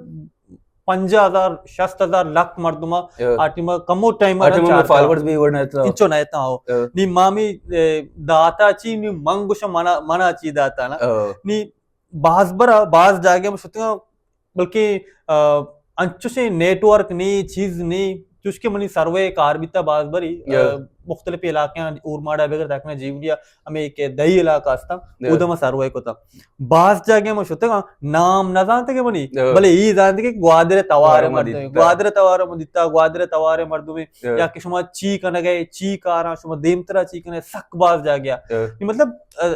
پنجاہ ہزار، شست ہزار، لکھ مردما یا۔ آ ٹیم ء کمو ٹائم آ ٹیم ء چارتگا۔ فالوورز بھی وڑ نہ اتنا۔ انچو نہ اتنا ہو۔ یا۔ نی مامی، اے، داتا چی، نی من گوشاں منا، منا چی داتا نا۔ او۔ نی باز برا، باز جاگہ میں شتگا، بلکہ، آ، انچوشیں نیٹ ورک نی، چیز نی، چوشکہ منی سروے کار بیتا باز بری، آ، یا۔ مختلف علاقیاں، اورماڑا بگر تاکنا جیونیا، ہمیں کہ دہی علاقہ استا، یا۔ اودا ما سروے کتا۔ باز جاگہ ما شتگا، نام نہ زانتے کہ منی، یا۔ بلے ای زانتے کہ گوادر توار توار مردم، دیتا۔ گوادر توار من دیتا، گوادر توار مردم، یا۔ یا کہ شما چی کنگے، چی کاراں، شما دیمترا چی کنے، سک باز جاگہ۔ یا۔ یہ مطلب، آ،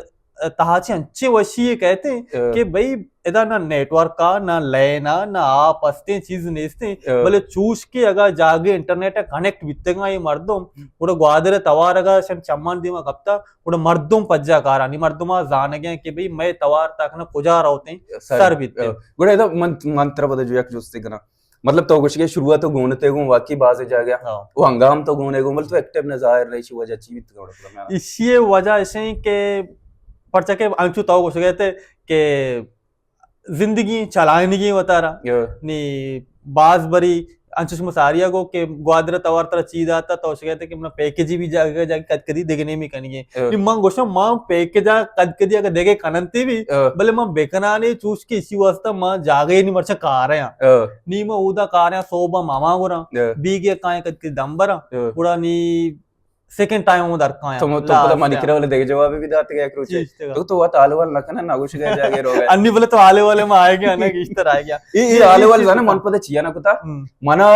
تہا چہ انچیں وشی یے کئیت ایں کہ بھئی ادا نہ نیٹ ورک آ، نہ لین آ، نہ آپ استیں، چیز نیستیں، بلے چوش کہ اگاں جاگے انٹرنیٹ ءَ کنیکٹ بیتگاں اے مردم، گڑا گوادر ءِ توار اگاں شن چمان دیما کپتا، گڑا مردم پجا کارانی مردم آ زانگیں کہ بھئی مئے توار تاکنا کجا روتیں، سر بیتیں۔ گڑا ادا من، من ترا پدا جو یک جستے کناں، مطلب تو گوشگے شروعات تو گون تے گون، واقعی بازیں جاگہ او ہنگام تو گونے گون، بلے تو ایکٹیو نہ ظاہر رہی، وجہ چی بیت گڑا؟ ایشی وجہ ایسے ہیں کہ پرچہ کہ انچو تو گوشگے تھے کہ زندگی چلائنگی وتارا نی باز بری انچش مساریا گو کہ گوادر توار ترا چی داتا، تو شگے تھے کہ منا پیکجی بھی جاگہ جاگہ کد کدی دگنے می کنگی۔ نی من گوشم ما پیکجا کد کدی اگر دگے کننتی بھی، بلے من بکنانے چوش کہ اسی واسطہ ما جاگہ نی مرچا کارے ہاں۔ نی ما اودا کارے ہاں، صوبہ ماما گورا بیگے کائیں کد کدی دمبرا گڑا نی سیکنڈ ٹائم ہم در کایاں۔ تو، تو پدا منی کرا ولے دگہ جواب بھی داتے گا یک روچے۔ تو، تو وت حال وال نہ کنا، نہ گوش گئے جاگے روگے۔ انی بلے تو حال والے ما آئے گیا نا، گیشتر آئے گیا۔ اے، اے حال وال زانا من پدا چیا نہ کتا۔ منا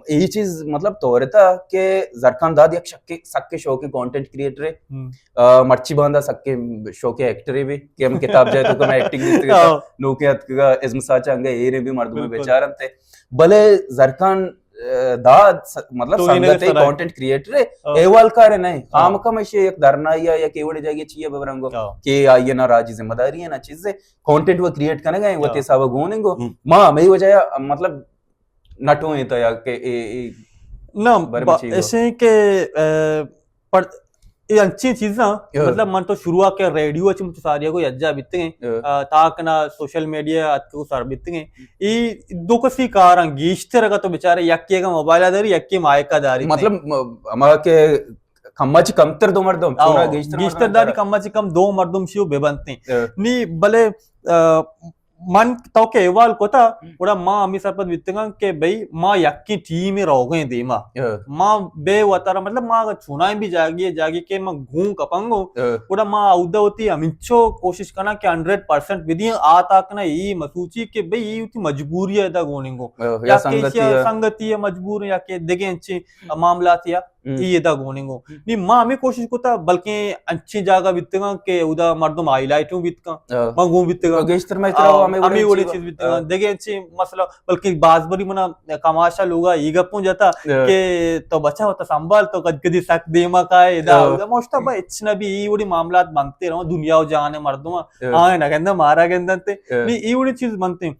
اے چیز مطلب تورتا کہ زرکان داد یک شکے، سکے شوقی کانٹینٹ کریئٹر ہے۔ مرچی باندا سکے شوقی ایکٹر ہے بھی کہ ہم کتاب جائے تو کہ میں ایکٹنگ دیتے گا، نوکے اتکگا ازم ساچا انگا ایرے بھی مردم بیچارن تے۔ بلے زرکان داد مطلب سنگت ہے، کانٹینٹ کریئٹر ہے، احوال کار ہے نہیں۔ خام کم ایشی یک دھرنا یا یک ایوڑے جاگے چیئے ببرنگو کہ آئیے نا راجی ذمہ داری ہے نا چیز ہے۔ کانٹینٹ وہ کریئٹ کرنے گئے، وہ تے صاحب گوننگو۔ ما ہمیں وجہ مطلب نٹو ہیں تو یا کہ اے، اے نہ، ایسے کہ پر اے انچیں چیزاں، مطلب من تو شروع کے ریڈیو اچ مچ ساریا کو یجا بیتگیں، تاک نہ سوشل میڈیا ات کو سر بیتگیں۔ اے دو کسی کاراں گیشتر اگا تو بیچارے یکی اگا موبائل داری، یکی مائکا داری۔ مطلب ہما کہ کم چ کم تر دو مردم، گیشتر داری، کم چ کم دو مردم شیو بے بنتے۔ نی بلے من تو کہ احوال کتا، گڑا ما ہمیں سرپد بیتگاں کہ بھئی ما یکیں ٹیم روگیں دیما۔ ما بے وتارا، مطلب ما اگر چونائیں بھی جاگی ہے، جاگی کہ ما گون کپنگو، گڑا ما اودا ہوتی ہمینچو کوشش کنا کہ ہنڈریڈ پرسینٹ بدی، آ تاکنا ای مسوچی کہ بھئی ای ہوتی مجبوری ہے دا گوننگو۔ یا کہ سنگتی ہے، مجبور یا کہ دگے انچیں معاملات یا ای ادا گوننگو۔ نی ما ہمیں کوشش کتا، بلکیں انچیں جاگہ بیتگاں کہ اودا مردم ہائی لائٹوں بیتگاں، ما گون بیتگاں۔ گیشتر میں ہمیں وڑی چیز بیتگاں۔ دگہ انچیں مسئلہ، بلکیں باز بری منا کماشا لوگا ای گپوں جتا کہ تو بچا ہوتا سنبھال، تو کد کدی سک دیما کائے ادا اودا۔ موشتا با اچ نہ بھی ای وڑی معاملات بنتے رہو، دنیا و جہان مردم آئے نہ گندن، مارا گندن تے۔ نی ای وڑی چیز بنتے۔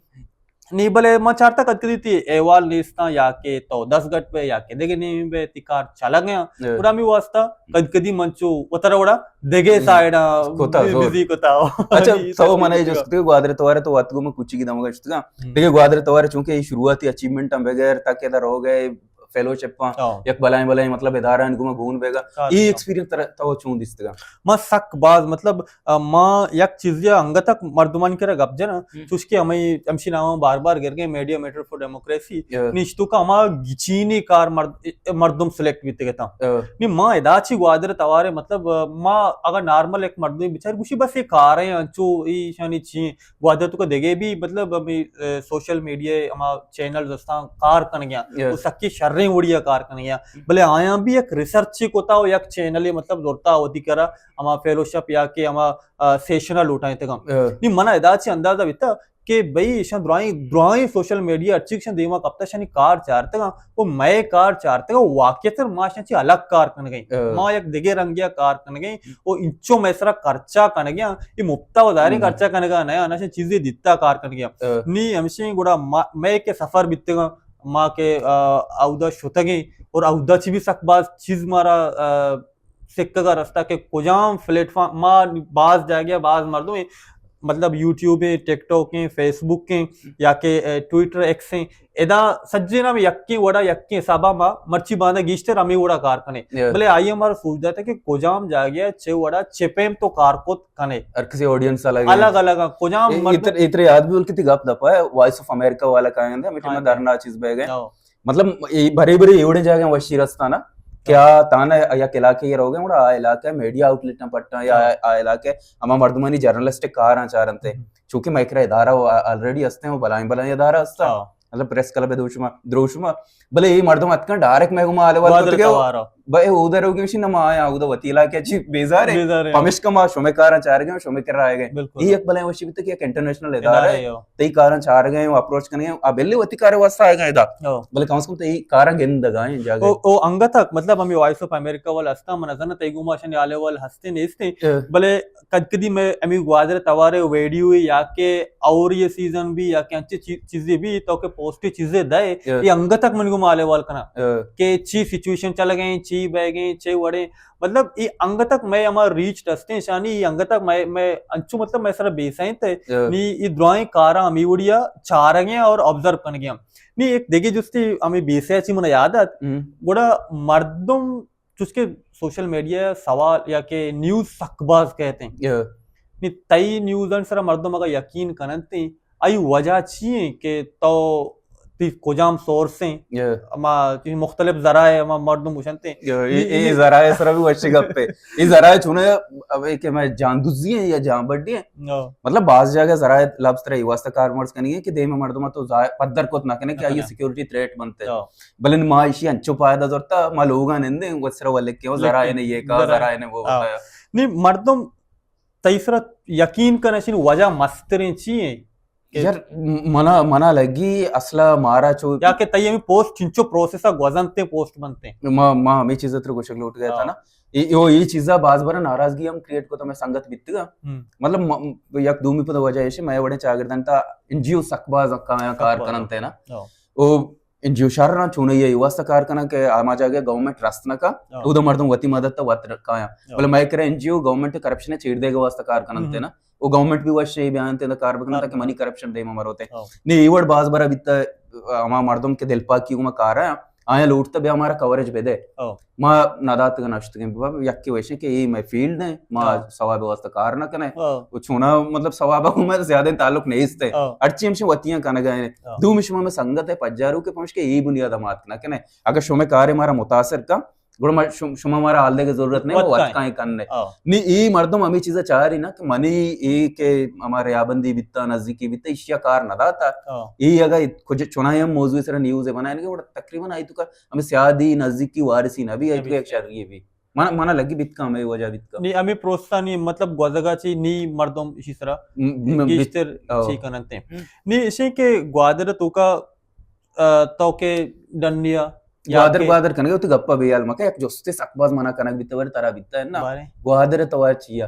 نی بلے من چارتا کد کدی تی احوال نیستاں یا کہ تو دس گٹ بے یا کہ دگہ نیمی بے تی کار چلگ ہیں۔ گڑا ہمیں واسطہ کد کدی من چو وتر وڑا دگہ سائیڈا بزی کتا۔ اچھا، تو من اے جست کہ گوادر توارے تو وت گو من کچی کی دمگا شتگا۔ دگہ گوادر توارے چونکہ یہ شروعاتی اچیومنٹ ہم بغیر تاکہ در ہو گئے فیلوشپ یک بلائیں بلائیں مطلب ادارہ گو من گون بیگا۔ یہ ایکسپیرینس تو چون دیستگا؟ ما سک باز مطلب ما یک چیزے انگت مردمانی کرا گپ جناں، چوشکہ ہمیں ہمشی نام بار بار گر گئے، میڈیا میٹر فار ڈیموکریسی۔ نشتو کا ہما گچینی کار مرد-، مردم سلیکٹ بیتے گتا۔ نی ما ادا چی گوادر توارے مطلب ما اگر نارمل ایک مردمی بچار گوشی بس یہ کار ہیں انچو ای شانی چی گوادر تو کا دگے بھی مطلب ہمیں سوشل میڈیا ہما چینل دستان کار کن گیا، وہ سکی شریں وڑیا کار کن گیا، بلے آیاں بھی یک ریسرچ کتا و یک چینل مطلب زورتا ہوتی کرا ہما فیلوشپ یا کہ ہما سیشن لوٹائیں تگا۔ نی منا ادا چی اندازہ بیتا کہ بھئی ایشاں درائیں، درائیں سوشل میڈیا ہر چیز دیما کپتا شانی کار چارتگا، وہ مئے کار چارتگا، واقعیت ما شان چی الگ کار کن گئی۔ ما یک دگے رنگیا کار کن گئی، وہ انچو مئے سرا خرچہ کن گیا، یہ مفتا و ظاہریں خرچہ کنگا نیا، انا شان چیزیں دیتا کار کن گیا۔ نی ہمشیں گڑا ما، مئے کہ سفر بیتگا، ما کہ اودا شتگیں اور اودا چی بھی سک باز چیز مارا سکگا رستا کہ کجام پلیٹ فارم ما باز جاگہ باز مردم ہیں، مطلب یوٹیوب ہیں، ٹک ٹاک ہیں، فیس بک ہیں یا کہ ٹویٹر ایکس ہیں، ادا سجے نام یکیں وڑا یکیں حسابا ما مرچی باندا گیشتر ہمیں وڑا کار کنے۔ بلے آئی ہمارا سوچ داتا کہ کجام جاگہ چے وڑا چے پیم تو کار کوت کنے۔ ہر کسی آڈینس الگ ہے۔ الگ الگ ہیں۔ کجام مردم اتر، اتر یاد بھی بلکہ تی گپ دپا ہے، وائس آف امریکہ والا کائیں دے، ہمیں ٹائم دھرنا چیز بہ گئے۔ مطلب برے برے ایوڑے جاگہ وشی رستانا کہ آ تانا یک علاقے یہ روگے، گڑا آ علاقہ میڈیا آؤٹ لیٹ پٹا یا آ علاقہ ہما مردمانی جرنلسٹک کاراں چارنتے، چونکہ مئے کرا ادارہ آلریڈی ہستے ہیں، وہ بلائیں بلائیں ادارہ ہستا۔ مطلب پریس کلب ءِ دروشم ءَ، دروشم ءَ۔ بلے اے مردم اتکاں ڈائریکٹ مئے گوما حال احوال گوادر کتگ ءُ توار ءَ۔ بئے اودا روگی، گوشی نہ، ما آیاں اودا وتی علاقہ ءَ چی بیزار ایں، بیزار ایں۔ پمشکا ما شمئے کاراں چارگ ءَ ایں، شمئے کرا آیگ ءَ ایں۔ بالکل۔ اے یک بلائیں وشی بیتگ کہ یک انٹرنیشنل ادارہ ادارہ اے، ہے۔ تئی کاراں چارگ ءَ ایں، اپروچ کنگ ءَ ایں، آ بلے وتی کار ءِ واستہ آیگ ءَ ایں ادا۔ ہو۔ بلے کم از کم تئی کاراں گندگ ءَ ایں جاگہ۔ او، او انگت ءَ، مطلب ہمے وائس آف امریکہ والا ہستاں، من نزاناں تئی گوما اشانی حال احوال ہستیں نیستیں، اے۔ بلے کد کدی مئے ہمے گوادر ءِ توار ءِ ویڈیو یا کہ اور یہ سیزن بی یا کہ انچیں چی-، چیزے بی تو کہ پوسٹے چیزے دئے، اے۔ اے انگت ءَ منی گوما حال احوال کناں، اے۔ کہ چی سچویشن چلگ ءَ ایں، چی بیگ ءَ ایں، چی وڑیں، مطلب اے انگت ءَ مئے ہما ریچ رستیں شانی، اے انگت ءَ مئے، مئے انچو مطلب مئے سرا بیسہ انت، اے۔ نی اے درائیں کاراں ہمے وڑیا چارگ ءَ ایں اور آبزرو کنگ ءَ ایں۔ نی ایک دگہ جستے ہمے بیسہ ءَ چی من یاد ات، ہم۔ گڑا مردم چوش کہ سوشل میڈیا ءَ سوال یا کہ نیوز سک باز کئیت ایں۔ یا۔ نی تئی نیوزانی سرا مردم اگاں یقین کننت ایں، آئی وجہ چی ایں کہ تو تئی کجام سورس ایں؟ یا۔ ہما چیز مختلف ذرائع ہما مردم گوشنت ایں۔ یا، اے، نی، اے نی ذرائع سرا بھی وشی گپے۔ اے ذرائع چونے ابے کہ مئے جان دزی ایں یا جان بڈی ایں؟ ہو۔ مطلب باز جاگہ ذرائع لفظ ترا اے واسطہ کارمرز کنگی ایں کہ دیم ءَ مردم ءَ تو ظاہر پدر کت نہ کنے کہ نہ آئی کنے۔ سیکورٹی تھریٹ بنت ئے۔ ہو۔ بلے ما ایشی انچو پائدہ زرتا، ما لوگاں نندیں، گوت سرا ولکیں، او ذرائع نے یہ کہا، ذرائع۔ ذرائع نے وہ ہو۔ بتایا۔ نی مردم تئی سرا یقین کنشن وجہ مستریں چی ایں؟ کہ یار، م-، منا، منا لگی اصلا مارا چو یا کہ تئی ہمیں پوسٹ چنچو پروسیس ءَ گوزنت ایں، پوسٹ بنت ایں۔ ما، ما ہمیں چیز تر گوشگ لوٹ گئے تھا ہاں۔ نا۔ اے، او، اے چیزا باز بار ناراضگی ہم کریٹ کو تو میں سنگت بیتگا۔ ہم۔ مطلب، م-، یک دومی پدا وجہ ایشی، میں وڑے چاگردن تا این جی او سک باز کایاں سک کار باز۔ کننت ایں نا۔ ہاں۔ او این جی او شر رہا چونے یہ واسطہ کار کنن کہ آما جاگہ گورنمنٹ رست نہ کا، ہاں۔ اودا مردم وتی مدد تا وت کایاں۔ ہاں۔ بلے میں کرا این جی او گورنمنٹ کرپشن چیر دے واسطہ کار کننت ایں نا۔ ہم۔ او گورنمنٹ بھی وش اے بیان تے کار بکن ہاں۔ تاکہ منی کرپشن دیم ءَ مروت ایں۔ ہاں۔ نی اے وڑ باز برا بیتا، ہما مردم کہ دل پاکی گوما کار ایں، آیاں لوٹتا بیا ہمارا کوریج بدے۔ ہاں۔ ما نداتگ نشتگیں، بابا یکی وشیں کہ اے مئے فیلڈ ایں، ما ہاں۔ ثواب واسطہ کار نہ کنیں۔ ہاں۔ او چونا مطلب ثواب گوما زیادہ تعلق نیست ایں۔ ہاں۔ ہرچی ہمشی وتیاں کنگا ایں۔ ہاں۔ دومی شما مئے سنگت ایں پجارو کہ پمش کہ اے بنیاد مات نہ کنیں۔ اگر شما کار مارا متاثر کا، گڑا ما شم-، شما مارا حال دے کی ضرورت نہیں، وت وت کائیں۔ کائیں کن نے۔ ہاں۔ نی اے مردم ہمیں چیزا چاہ رہی نا کہ منی اے کہ ہما ریابندی بیتا، نزدیکی بیتا، ایشیا کار نہ داتا۔ ہاں۔ اے اگا کچھ چنائیں ہم موضوع سر نیوز بنائیں گے، گڑا تقریباً آئی تو کا ہمیں سیادی نزدیکی وارثی نہ بھی، آئی تو نہ کا بھی۔ ایک شر یہ بھی۔ منا، منا لگی بیت کا ہمیں وجہ بیت کا۔ نی ہمیں پروستا نی مطلب گوزگا چی نی مردم اسی طرح م-، م-، گیشتر بیت-، ہاں۔ چی کننتے۔ نی اسے کہ گوادر تو کا، آ، تو کے ڈنیا یا گوادر، کہ گوادر کنگے، وتی گپا بے حال مکے، یک جستے سک باز منا کنگ بیتا، بارے ترا بیتا ہے نا۔ بارے۔ گوادر توار چیا؟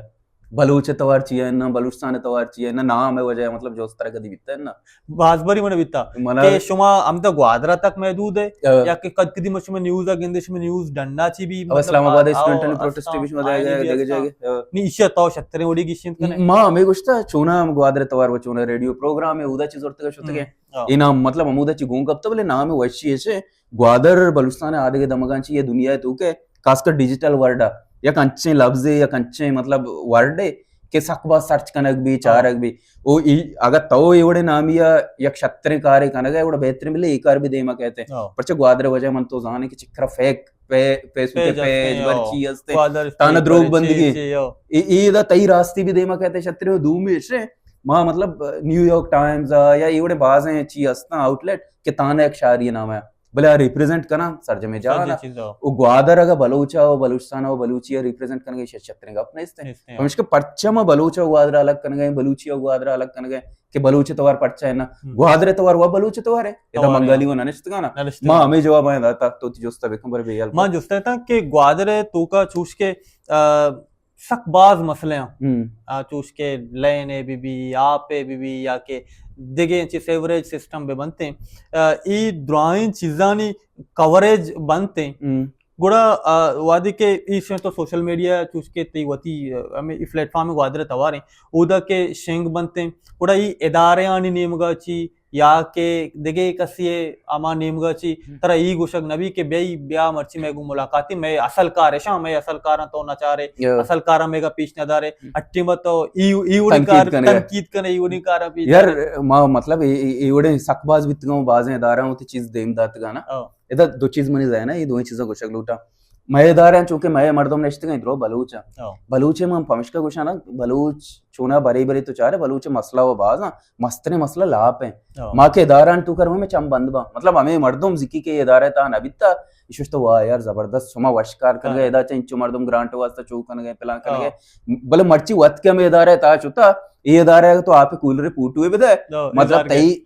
بلوچ توار چیا ہے نا؟ بلوچستان توار چیا ہے نا؟ نام ہے وجہ، مطلب، جست ترا کدی بیتا ہے نا؟ باز باری من بیتا منا کہ شما ہم تو گوادر تک محدود ہے، ہاں۔ یا کہ کد کدی مشما نیوز آ گندے، شما نیوز ڈنڈا چی بھی، اب مطلب، اسلام آباد آ، اسٹوڈنٹ آ، نے پروٹسٹ اسلام بھی شما آ، دے گئے، آ، دے گئے۔ نی ایشیا تو شتریں وڑی گیشنت کنے۔ ما ہمیں گوشتا، چونا ہم گوادر توار و چونا ریڈیو پروگرام ہے، اودا چیز اور تک شتگے۔ ہم۔ ہاں۔ اے نام مطلب ہمودا چی گون کپتا، بلے نام وشی ایشے، گوادر بلوچستان آدگے دمگان چی یہ دنیا ہے تو کہ خاص کر ڈیجیٹل ورلڈ ہے، یک انچیں لفظے، یک انچیں مطلب ورڈے کہ سک باز سرچ کنگ بھی، ہاں۔ چارگ بھی۔ او ای-، اگر تو اے وڑے نامی یا یک شتریں کارے کنگ ہے، وڑا بہترین ملے، اے کار بھی دیما کہتے ہیں۔ ہاں۔ پرچہ گوادر وجہ من تو زانے کہ چکرا فیک پے-، فیس بک پیج پیج ہستے، بر ہاں۔ چی ہستے، گوادر تانا اسٹوڈنٹ دروگ پر چی، بندگی۔ چی، ہاں۔ اے، اے دا تئی راستی بھی دیما کہتے شتریں دومی ایشے۔ ما مطلب نیویارک ٹائمز آ یا اے وڑے بازیں چی ہستاں آؤٹ لیٹ کہ تانا یک شاری نام ہے، بلے آ ریپریزنٹ کناں سرجمیں جہان سرجمیں آ۔ چیز آ۔ او گوادر اگا بلوچ آ، او بلوچستان آ، او بلوچی آ ریپریزنٹ کنگے، ایشی شتریں گپ نیست ہے۔ نیست ہے۔ ہمشکہ پرچہ ما بلوچ آ گوادر الگ کنگے، بلوچی آ گوادر الگ کنگے کہ بلوچ توار پرچہ ہے نا۔ ہم۔ گوادر توار و بلوچ توار ہے، ادا توار ہے۔ بنگالی و ننشتگانا۔ ننشتگانا۔ ما ہمیں جواب آئیں داتا، تو تی جستا بکن بر بے حال ما کو۔ جستا تھا کہ گوادر توکا چوش کے، آ، سک باز مسئلے ہیں۔ ہم۔ آ، چوش کے لین اے بی بی، آپ اے بی بی، یا کہ دگہ انچی سیوریج سسٹم بہ بنتے ہیں۔ آ، ای درائیں چیزانی کوریج بنتے ہیں۔ ہم۔ گڑا، آ، وہدے کہ ایشیں تو سوشل میڈیا چوش کے تی وتی، آ، ہمیں ای پلیٹ فارم گوادر توار ہیں۔ اودا کہ شنگ بنتے ہیں۔ گڑا ای ادارے آنی نیمگا چی یا کہ دگہ کسی ہما نیمگا چی ہم۔ ترا ای گوشگ نبی کہ بیا، بیا مرچی میں گوں ملاقاتی، میں اصل کار اشاں، میں اصل کاراں تو نہ چارے، یا۔ اصل کاراں میں گا پیش نہ دارے، ہم۔ اٹی مت تو ای، ای وڑی تنقید کار، کنے۔ تنقید کنے، ای وڑی کاراں پیش یار، دارے۔ ما مطلب ای، ای، ای وڑے سک باز بیتگاں، بازیں ادارہ ہوتی چیز دیم داتگاں نا۔ ہاں۔ ادا دو چیز منی ذہن ہے، یہ دوئیں چیزاں گوشگ لوٹا۔ مئے ادارہ چونکہ مئے مردم نشتگ ایں درو بلوچ ایں۔ ہاں۔ بلوچ ءَ من پمشکا گوشاں نا، بلوچ چونا برے برے تو چارے، بلوچ ءِ مسئلہ و باز ایں، مستریں مسئلہ لاپ ایں۔ ہاں۔ ما کہ ادارہ آں تو کر ہمیں چم بند باں، مطلب ہمیں مردم زکی کہ ادارہ تا نہ بیتا، ایشوش تو واہ یار زبردست، شما وش کار کنگے، ہاں۔ ادا چہ انچو مردم گرانٹ واسطہ چو کنگے، پلان کنگے۔ ہاں۔ بلے مرچی وقت کہ ہمیں ادارہ تا چوتا، اے ادارہ تو آپ کولر پوٹوے بدے، ہاں، مطلب ادارہ تئی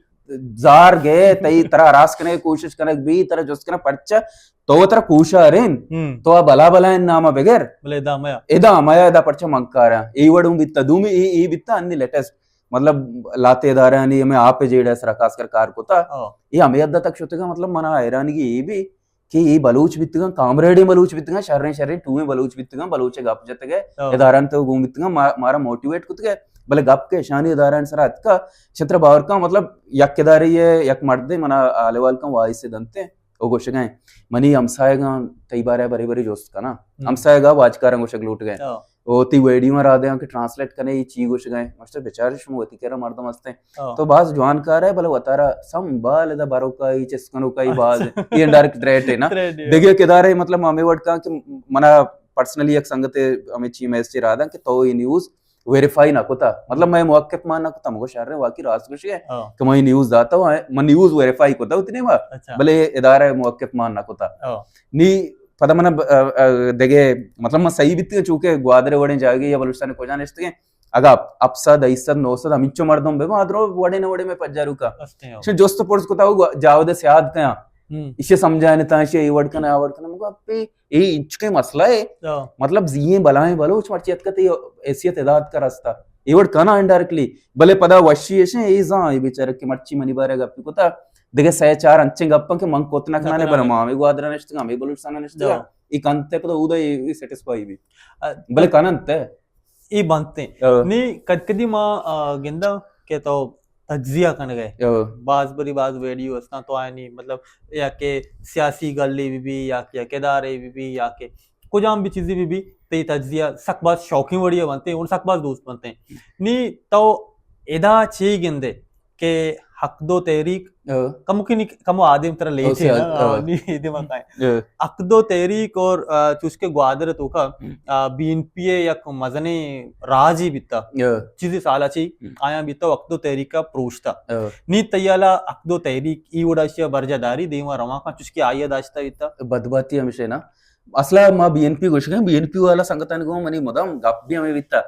زار گئے، تئی ترا راست کنگے کوشش کنگ بی، ترا جست کنگ پرچا، تو ترا کوشارین، ہم۔ تو آ بلا بلا نام بگر۔ بلے ادا میا۔ ادا میا، ادا پرچا منکارا۔ اے وڑوں بیتا، دومی اے، اے بیتا انی لیٹسٹ۔ مطلب، لاتے ادارہ انی ہمیں آپ جیڑا سرا خاص کر کار کوتا۔ ہاں۔ اے ہمیں حد تک شتگا، مطلب، منا حیرانگی اے بی کہ اے بلوچ بیتگاں، کامریڈیں بلوچ بیتگاں، شریں شریں ٹوئیں بلوچ بیتگاں، بلوچ گپ جتگے، ہاں۔ ادارہ تو گون بیتگاں، ما-، مارا موٹیویٹ کتگے، بلے گپ کہ اشانی ادارہ سرا اتکا، چتر باور کن، مطلب، یک ادارے یک مردے منا حال احوال کن وائس دنتے۔ او گوشگا ایں، منی ہمسایگاں تئی بارے برے برے جست کناں۔ ہم۔ ہمسایگا واجکاراں گوشگ لوٹگا ایں۔ ہاں۔ او تئی ویڈیو را دیاں کہ ٹرانسلیٹ کنے، اے چی گوشگا ایں۔ ماشٹر بیچارے شما وتی کرا مردم ہستیں۔ ہاں۔ تو باز جوان کار ہے، بلے وتارا سنبھال دا بروکائی، چست کنوکائی باز اچھا۔ اے انڈائریکٹ تھریٹ ہے نا۔ تھریٹ ہے۔ دگہ کدارے مطلب ہمیں وڑ کاں کہ منا پرسنلی یک سنگت ہمیں چی میسج را داں کہ تو اے نیوز ویریفائی نہ کتا۔ مطلب، میں موقف مان نہ کتا، مگو شر واقعی راست گوشی ہے ہاں۔ کہ میں نیوز داتا ہوں، میں نیوز ویریفائی کتا اتنے ما، اچھا۔ بلے ادارہ موقف مان نہ کتا۔ ہاں۔ نی پدا من ب-، ا-، ا-، دگہ، مطلب، من صحیح بیتی چونکہ گوادر وڑیں جاگے یا بلوچستان کجا نشتگیں، اگا اپ سد، ایسد، نو سد ہمینچو مردم بے، ما درو وڑے نہ وڑے میں پجاروکا۔ ہستے ہو۔ شن جست پرس کتا ہو، جاود سیاد کیا۔ ہم۔ اسے سمجھانے تا، اسے اے وڑ کنا، آ وڑ کنا، مگو اپے اے انچکیں مسئلہ ہے۔ ہاں۔ مطلب، زییں بلائیں بلوچ مرچی اتکت، اے حیثیت اداد کر استا۔ اے وڑ کنا انڈائریکٹلی۔ بلے پدا وشی ایشیں، اے زان، اے بیچارہ کہ مرچی منی بارے گپی کتا۔ دگہ سہ چار انچیں گپاں کہ من کت نہ کنانے، نہ کنانے۔ بلے ما ہمیں گوادرا نشتگا، ہمیں بلوچستان نشتگا۔ ہاں۔ اے کنتے پدا اودا اے، اے سیٹسفائی بی۔ ا، بلے کننتے۔ اے بنتیں۔ ہاں۔ نی کد کدی ما، آ، گنداں کہ تو تجزیہ کنگ ءَ۔ ہاں۔ باز بری باز ویڈیو استاں تو آیانی، مطلب، یا کہ سیاسی گلے بی بی، یا کہ یک ادارے بی بی، یا کہ کجام بھی چیزے بی بی، تئی تجزیہ سک باز شوقیں وڑی ءَ بنتے، اون سک باز دوست بنتے۔ نی تو ادا چی گندے کہ حق دو تحریک ہاں۔ کمو کی نی، کمو آدم ترا لیٹ ہے نا، ہاں۔ نی دماغ آئے۔ ہاں۔ حق دو تحریک اور، آ، چوش کہ گوادر توکا، ہم۔ آ، بی این پی ءِ یک مزنیں راجی بیتا۔ ہاں۔ چیزی سالا چی ہم۔ آیاں بیتا حق دو تحریک ءَ پروشتا۔ ہاں۔ نی تیالا حق دو تحریک ای وڑا اشیا برجا داری دیما رواں کن چوش کہ آئی ءَ داشتا بیتا۔ بدبختی ہمیشہ نا۔ اصلا ما بی این پی گوشگیں، بی این پی والا سنگتانی گوں منی مدام گپ بھی ہمیں بیتا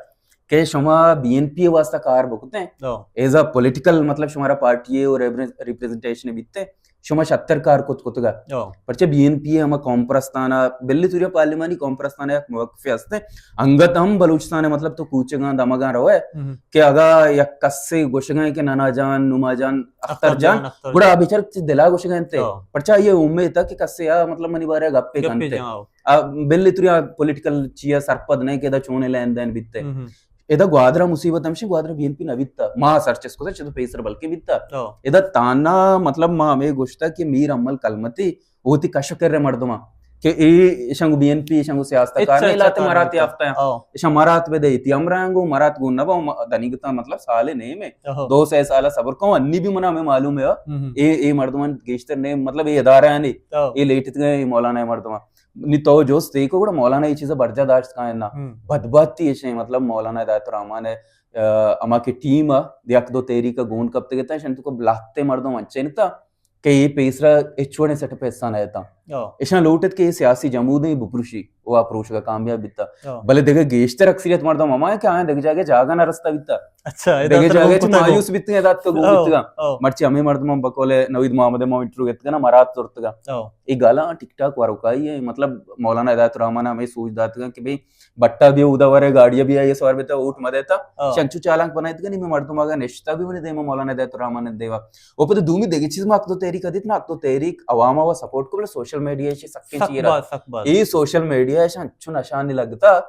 کہ شما بی این پی واسطہ کار بکتے ہیں۔ ہاں۔ ایز اے پولیٹیکل، مطلب، شمارا پارٹی ہے اور ریپریزنٹیشن بیتے۔ شما شتر کار کت کتگا۔ او۔ پرچہ بی این پی ءِ ہما قوم پرستانہ، بلی توریا پارلیمانی قوم پرستانہ یک موقفے ہستے۔ انگت ہم بلوچستان ءَ مطلب تو کوچگاں دمگاں روئے ہم۔ کہ اگا یک کسے گوشگا کہ ننا جان، نما جان، اختر اختر جان، جان، اختر گڑا جان۔ آ بیچارہ چہ دلا گوشگا انتے۔ او۔ پرچہ یہ امید تھا کہ کسے آ مطلب منی بارے گپے گپے کنتے۔ جان، او۔ آ، بلی توریا پولیٹیکل چیا سرپد نہیں کہ دا چونے لین دین بیتے۔ ہم ہم۔ ادا گوادر ءَ مصیبت ہمشی، گوادر ءَ بی این پی نہ بیتا۔ ما سرچ اس کتا چہ تو پیسر بلکیں بیتا۔ ہاں۔ ادا تانا مطلب ما ہمیں گوشتا کہ میر امل کلمتی وتی کش ءُ کر ءِ مردماں کہ اے ایشاں گوں بی این پی، ایشاں گوں سیاست کار اچھا، نہیں اچھا، لاتے کار مرات نہیں یافتہ ہیں۔ ہاں۔ ایشاں مرات بے دے ایتی امرا گوں مرات گوں نبا دنیگتا مطلب سالے نہیں میں۔ ہاں۔ دو سہ سال صبر کو انی بھی منا ہمیں معلوم ہے۔ ہم۔ اے، اے مردمان گیشتر نہیں مطلب اے ادارہ ہیں نہیں۔ ہاں۔ اے لیٹت گئے مولانا مردمان۔ نی تو جست دیکھو گڑا مولانا یہ چیز برجا داشت کائیں نا۔ ہم۔ بدبختی ایشیں مطلب مولانا ہدایت الرحمن ہے، آ، اما کی ٹیم ہے، یک دو تحریک گون کپتے گتا، شن تو کو بلاتے مردم انچے نتا کہ یہ پیسرا اچ وڑیں سیٹ اپ حصہ نہ تا۔ او۔ ایشاں لوٹت کہ یہ سیاسی جمود ہیں بپروشی، وہ اپروش کا کامیاب بیتا۔ او۔ بلے دیگه گیشتر اکثریت مردم ہما ہے کہ آئیں دیگه جاگہ جاگہ نہ رستا بیتا۔ اچھا، ادا دیگه تر جاگہ گون چی کتا گو۔ مایوس بیتے ہیں دات کو گون او، بیتگا۔ او۔ مرچی ہمیں مردم بکول نوید محمد ما انٹرویو گتگا نا مرات زرتگا۔ او۔ اے گالاں ٹک ٹاک وروکائی ہے، مطلب مولانا ہدایت الرحمن ہمیں سوچ داتگا کہ بھئی بٹا بھی اودا ورے، گاڑی بھی آئی سوار بیتا، ووٹ مہ دیتا۔ ہاں۔ چنچو چالانک بنائیتگا نی میں مردم آگا نشتا بھی منی دیما مولانا ہدایت الرحمن دیوا۔ او پتہ دومی دیگه چیز ما حق دو تحریک دیت نا، حق دو تحریک عوام وا سپورٹ کو بلے سوشل میڈیا شی سکیں سک چیز را۔ باز، سک باز۔ اے سوشل میڈیا شان چون اشانی لگتا۔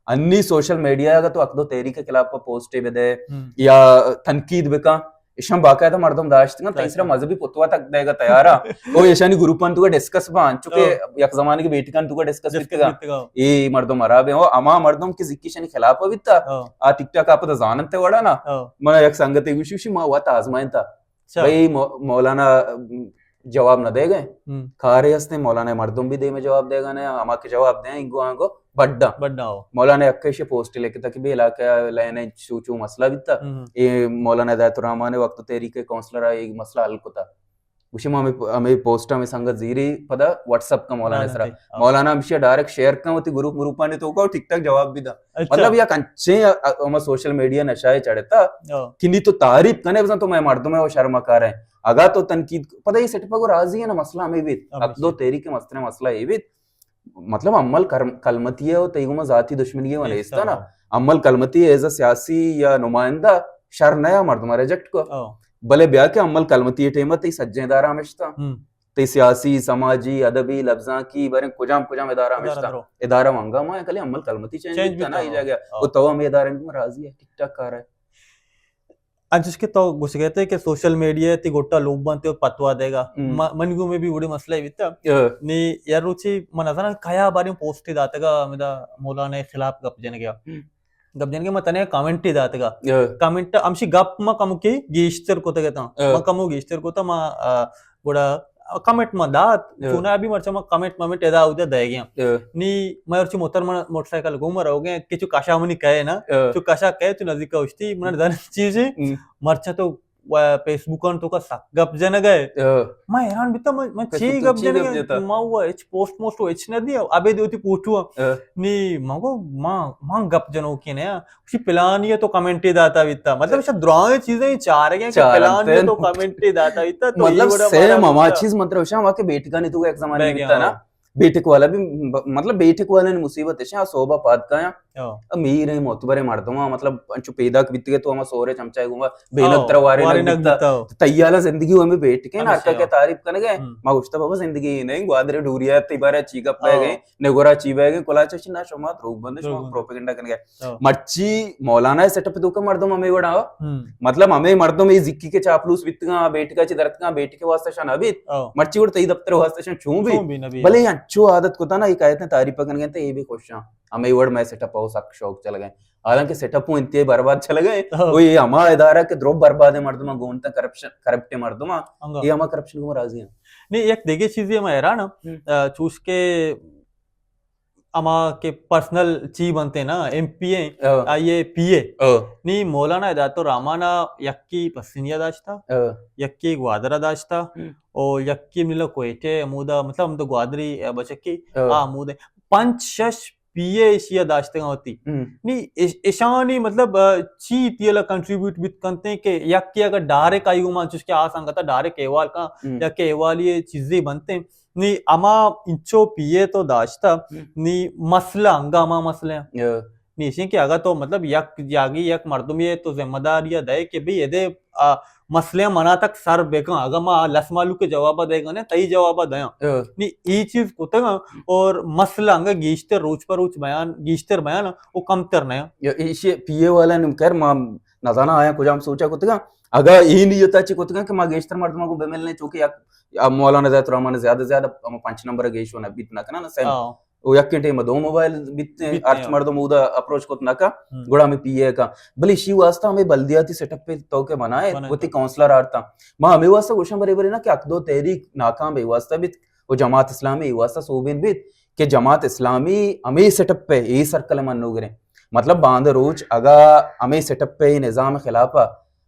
انی سوشل میڈیا اگا تو حق دو تحریک خلاف پوسٹے بدے ہم۔ یا تنقید بکا، ایشاں باقاعدہ مردم داشتگاں، تئی سرا داشتگاں۔ مذہبی فتوا تک دے گا تیار آ۔ او ایشانی گروپاں تو ڈسکس بان، چونکہ او۔ یک زمانے کے بیٹکان تو ڈسکس ڈسکس بیتگا۔ بیتگا۔ اے مردم خراب ہیں، او اما مردم کے ذکی شانی خلاف بیتا۔ او۔ آ ٹک ٹاک آپ تو زانن تے وڑا نا۔ او۔ من یک سنگتے گوشی، گوشی ما وت آزمائن تا۔ اچھا۔ بھئی مو-، مولانا، ام، جواب نہ دیگ ء۔ کارے ہستیں، مولانا مردم بھی دیمے جواب دیگا نہ، ہما کہ جواب دیں، انگو آنگو بڈا۔ بڈا ہو۔ مولانا یک ایشی پوسٹ لکھتا کہ بے علاقہ لین چو چو مسئلہ بیتا۔ اے مولانا ہدایت الرحمان وقت تحریک کونسلر ء اے مسئلہ حل کتا۔ گوشی ما ہمیں، ہمیں پوسٹ ہمیں سنگت زیری پدا واٹس ایپ کا مولانا سرا۔ مولانا ہمشی ڈائریکٹ شیئر کن وتی گروپ مروپانی تو کا ٹھیک ٹھاک جواب بھی دا۔ مطلب یک انچیں ہما سوشل میڈیا نشائے چڑھتا کہ نی تو تعریف کنے بزن تو میں مردم ہے وہ شرم کار ہے۔ اگا تو تنقید پدا یہ سیٹ پہ راضی ہے نا، مسئلہ ہمیں بھی عقد و تحریک مستر مسئلہ یہ بھی مطلب امل کرم-، کلمتی ہے، تئی گوما ذاتی دشمنی ہے نیستا نا۔ امل کلمتی ایز اے سیاسی یا نمائندہ شر نیا مردم ریجیکٹ کو۔ بلے بیا کہ امل کلمتی ٹیم تئی سجیں ادارہ ہمشتا۔ تئی سیاسی، سماجی، ادبی، لبزانکی، باریں کجام کجام ادارہ ہمشتا۔ ادارہ منگا ما کلی امل کلمتی چینج بیتا نا، ای جاگہ۔ او تو ہمیں ادارہ میں راضی ہے، ٹھیک ٹھاک کار ہے۔ انچش کہ تو گوشگئے تھے کہ سوشل میڈیا تی گوٹا لوگ بنتے اور پتوا دے گا۔ من گو میں بھی وڑے مسئلہ ہی بیتا۔ نی یار روچی من نظر کیا بارے پوسٹ داتگا، ہمدا مولانا خلاف گپ جن گیا۔ گپ جن گیا، من تنے کمنٹ داتگا۔ کمنٹ ہمشی گپ ما کم کی گیشتر کو تگتا۔ ما کمو گیشتر کو تا ما گوڑا کمنٹ ما دات۔ چونا ابھی مرچا ما کمنٹ ممنٹ ادا ادا دے گیا۔ نی میں ارچی موتر من موٹر سائیکل گھوم رہو گے، کہ چو کاشا منی کہے نا، چو کاشا کہے تو نزدیک اشتی، من دن چیزی مرچا تو فیس بک آن تو کا سک گپ جنگ ہے۔ میں حیران بیتا، میں، میں چی گپ جنگ ہے؟ ما وہ اچ پوسٹ موسٹ وہ اچ نہ دیا، ابے دیوتی پوٹو۔ نی مگو ما، ما گپ جنو کی نیا، اسی پلانی ہے تو کمنٹی داتا بیتا۔ مطلب، شاید درائیں چیزیں چار گئے کہ پلانی ہے تو کمنٹی داتا بیتا۔ تو مطلب، سیم ہما چیز، مطلب، شاہ وہاں کے بیٹکانی تو ایک زمانے بیتا نا۔ بیٹک والا بھی ب-، مطلب بیٹک والے نے مصیبت ہے، شاہ صوبہ پاد کایا۔ امیر ہیں، معتبر ہیں مردم، مطلب انچو پیدا بیت گئے تو ہم سورے چمچائے گوا بینک تروارے نگ بیتا۔ تیالا زندگی وہ ہمیں بیٹکے نا، ہر کا تعریف کرنے گئے۔ ما گوشتا بابا زندگی ہی نہیں، گوادر ڈوریا تی بارے چی گپ پہ گئے، نگورا چی بہ گئے، کلا چش نہ شما دروگ بندے، شما پروپیگنڈا کرنے گئے۔ مرچی مولانا سیٹ اپ تو کا مردم ہمیں وڑا، مطلب ہمیں مردم یہ زکی کے چاپلوس بیتگا، بیٹکا چی درتگا، بیٹکے واسطہ شان ابیت۔ مرچی وڑ تئی دفتر واسطہ شان چون بھی۔ بلے انچو عادت کو تا نا، یہ کہتے ہیں تعریف کرنے گئے تو یہ بھی خوش ہیں۔ ہمیں وڑ میں سیٹ اپ ہو سک شوق چل گئے۔ حالانکہ سیٹ اپ ہوں انتہائی برباد چل گئے۔ وہ یہ ہما ادارہ کے درو برباد ہے مردم، گون تا کرپشن، کرپٹ مردم۔ یہ ہما کرپشن کو راضی ہیں۔ نہیں، ایک دیگه چیزی ہم حیران ہم، چوش کے ہما کہ پرسنل چی بنتے نا، ایم پی اے، آئی اے پی اے۔ نی مولانا ہدایت الرحمن یکی پسنیا داشتا، یکی گوادر داشتا، او یکی ملا کوئٹہ، امودا، مطلب ہم تو گوادری بچکی، آ امودے پنچ شش پی اے ایشیا داشتگاں ہوتی۔ نی اش-، اشانی مطلب، چی تیلا کنٹریبیوٹ بیت کنتے کہ یکی اگر ڈائریکٹ آئی گو مان چوش کہ آ سنگتا ڈائریکٹ احوال کا، یکی احوالی چیزی بنتے۔ نی اما انچو پی اے تو داشتا، نی مسئلہ انگا ہما مسئلہ ہیں۔ نی اشیں کہ اگر تو مطلب یک جاگی یک مردمی ہے تو ذمہ داری دے کہ بھئی ادے مسئلہ منا تک سر بکن، اگر ما لس مالو کے جواب دے گا نے تئی جواب دیاں۔ نی ای چیز کتگا اور مسئلہ انگا گیشتر روچ پر روچ بیان، گیشتر بیان او کم تر نیا۔ ایشی پی اے والا نم کر ما نزانا آیا کجام سوچا کتگا، اگر ای نیتا چی کتگا کہ ما گیشتر مردماں کو بملنے چونکہ یک یا مولانا ہدایت الرحمن زیادہ زیادہ ہم پنچ نمبر گیش و نبیت نہ کنا نا سیم۔ او یکیں ٹیم دو موبائل بیت ہیں، ہرچ مردم اودا اپروچ کت نہ کا، گڑا ہمیں پی اے کا۔ بلے اشی واسطہ ہمیں بلدیاتی سیٹ اپ پہ تو کے بنائے، وتی کونسلر آرتا۔ ما ہمیں واسطہ گوشاں برے برے نا کہ اک دو تحریک ناکام بے واسطہ بیت، و جماعت اسلامی ای واسطہ سوبین بیت کہ جماعت اسلامی ہمیں سیٹ اپ پہ، ای سرکل من نو گریں۔ مطلب باندہ روچ اگا ہمیں سیٹ اپ پہ، ای نظام خلاف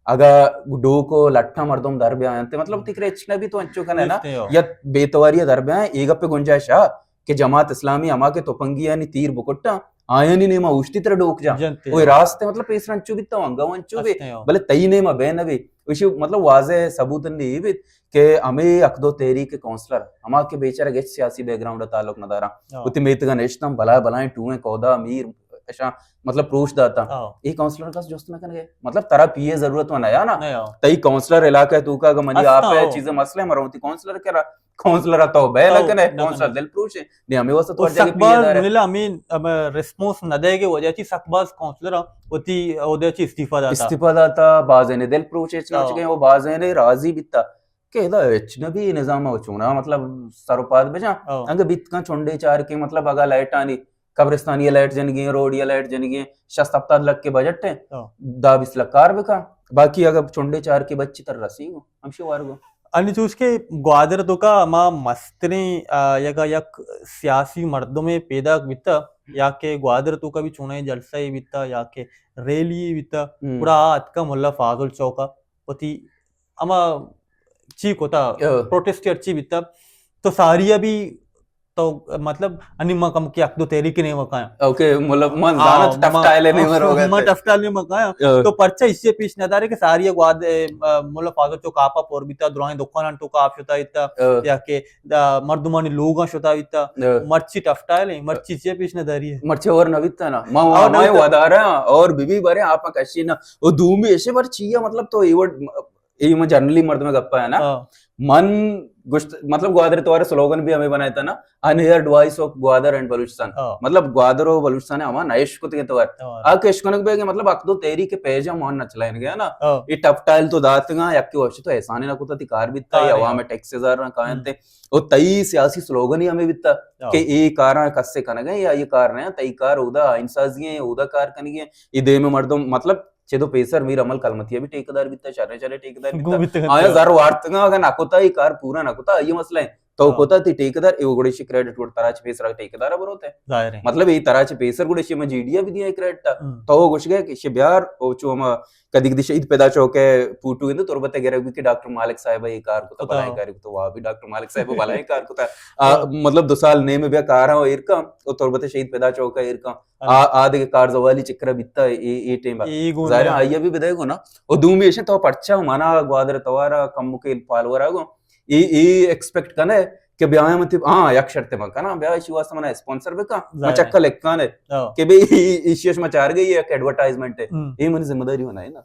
اگا ڈوک و لٹھا مردم در بیاینت، مطلب تکرے اچ نبی تو انچو کنے نا، یا بے تواری در بیاین، ای گپ گنجائش آ کہ جماعت اسلامی ہما کہ تپنگی یعنی تیر بکٹا، آیانی نیما اوشتی تر ڈوک جا۔ او راست ہے، مطلب پیسر انچو بیتا، انگا انچو بی، بلے تئی نیما بے نبی۔ وشی مطلب واضح ثبوت نہیں بیت کہ ہمیں اک دو تحریک کونسلر، ہما کہ بیچارہ گچ سیاسی بیک گراؤنڈ تعلق نہ دارا، وتی میتگا نشتم، بلائے بلائیں ٹوئیں کودا میر اشاں مطلب پروش داتا۔ اے کونسلر کس جست نہ کنگے۔ مطلب ترا پی اے ضرورت و نیا نا۔ تئی کونسلر علاقہ تو کا اگر منی آپ ہے چیز مسئلہ مرو تی کونسلر کرا، کونسلر تو بے نہ کنے، کونسلر دل پروش ہے۔ نہیں ہمیں واسطہ تو جگہ پی اے دار ہے۔ ملا امین ریسپانس نہ دے گے وجہ چی سک باز کونسلر وتی عہدے چی استعفی داتا۔ استعفی داتا، بازیں دل پروش ہے، چنانچہ کہ وہ بازیں راضی بیتا۔ کہ ادا ہچ نہ بی نظام و چونا مطلب سر و پاد بجا۔ انگا بیت کن چنڈے چار کے مطلب اگا لائٹانی قبرستانی لائٹ جنگی، روڈی لائٹ جنگی، شست ہفتاد لکھ کے بجٹ ہے، دا بیس لکھ کار بکا، باقی اگا چنڈے چار کے بچی تر رسی گو ہمشی وار گو۔ انی چوش کہ گوادر توکا ہما مستریں، آ، یک، یک سیاسی مردمے پیداک بیتا، یا کہ گوادر توکا بھی چونیں جلسہ بیتا، یا کہ ریلی بیتا، ہم۔ گڑا آ اتکا ملا فاضل چوکا وتی ہما چی کتا، ہاں۔ پروٹیسٹ ہرچی بیتا، تو ساری بھی تو مطلب انی ما کم کہ یک دو تحریک نے مکایا۔ اوکے، مطلب من ہاں، زانت ٹف ما-، ٹائل نے مرو گئے ما تھے۔ ٹف ٹائل نے مکایا۔ ہاں۔ تو پرچہ اسے پیش نہ دارے کہ ساری گواد، اے، مطلب فاضل چوک آپا پر بیتا، درائیں دکانان توکا آپ شتا بیتا، ہاں۔ یا کہ دا مردمانی لوگاں شتا بیتا، ہاں۔ مرچی ٹف ٹائل ہیں، مرچی چیئے پیش نہ داری ہے۔ مرچی اور نہ بیتا نا۔ ما، اور نہ ما بیتا۔ ودارا اور بی بی بارے آپ کشی نا۔ او دومی ایسے بار چیئے مطلب تو ایوڈ اے ما جنرلی مردم گپا ہے نا۔ ہاں۔ من گوشت، مطلب گوادر توار سلوگن بھی ہمیں بنایا تھا نا، unheard voice of Gwadar and Balochistan۔ ہاں۔ مطلب گوادر و بلوچستان ہما نہ اشکتگیں توار۔ ہاں۔ آ کہ اشکنگ بے کہ مطلب اک دو تحریک پیج ہم مان نہ چلائیں گے نا۔ ہاں۔ اے ٹف ٹائل تو داتگاں، یک کہ وشی تو احسان نہ کتا، تی کار بیتا، ظاہر یا ہے۔ عوام ٹیکس زار نہ کائیں ہم۔ تے۔ او تئی سیاسی سلوگن ہی ہمیں بیتا ہاں۔ کہ اے کاراں کسے کنگے یا اے کار نہ، تئی کار اودا آئین سازی ہیں، اودا کار کنگے ہیں۔ اے دیم مردم مطلب چدو پیسر میر عمل کلمتی بھی ٹھیکیدار بیتا، شرے شرے ٹھیکیدار بیتا۔ گوں بیتا۔ آیا زر وارتگا، اگا نہ کتا، اے کار پورا نہ کتا، اے مسئلہ ہے۔ تو ہاں۔ کتا تی ٹھیکیدار، اے گڑے شی کریڈٹ وڑ ترا چ پیسر ٹھیکیدار بروتے۔ ظاہر ہے۔ مطلب اے ترا چ پیسر گڑے شی ما جی ڈی بھی دیا اے کریڈٹ۔ ہم۔ تو گوشگے کہ شی بیار او چو ما کدی کدی شہید پیدا چوک ہے، پوٹو گندے تربت گرگ بھی کہ ڈاکٹر مالک صاحب اے کار کتا، کتا۔ بلائیں کار کتا، وا بھی ڈاکٹر مالک صاحب بلائیں کار کتا۔ آ، ہاں۔ مطلب دو سال نیم بیا کارا ایرکا، او تربت شہید پیدا چوک ہے ایرکا۔ آ، آ دگہ کارزوالی چکرا بیتا اے، اے ٹیم ء۔ اے گوں ظاہر ہے۔ آئی ء بھی بدے گو نا۔ او دومی ایشن تو پرچا منا گوادر توارا کم کے پالورا گو۔ اے، اے ایکسپیکٹ کنے کہ بیا من تی، ہاں، یک شرط من کنا، بیا ایشی واسطہ منا اسپانسر بکا، من ظاہر ہے۔ چکا لکھانے ہاں۔ کہ بھئی اے، اے، ایشی اش ما چار گئی یک ایڈورٹائزمنٹ ہے۔ ہم۔ اے منی ذمہ داری ہونا ہے نا۔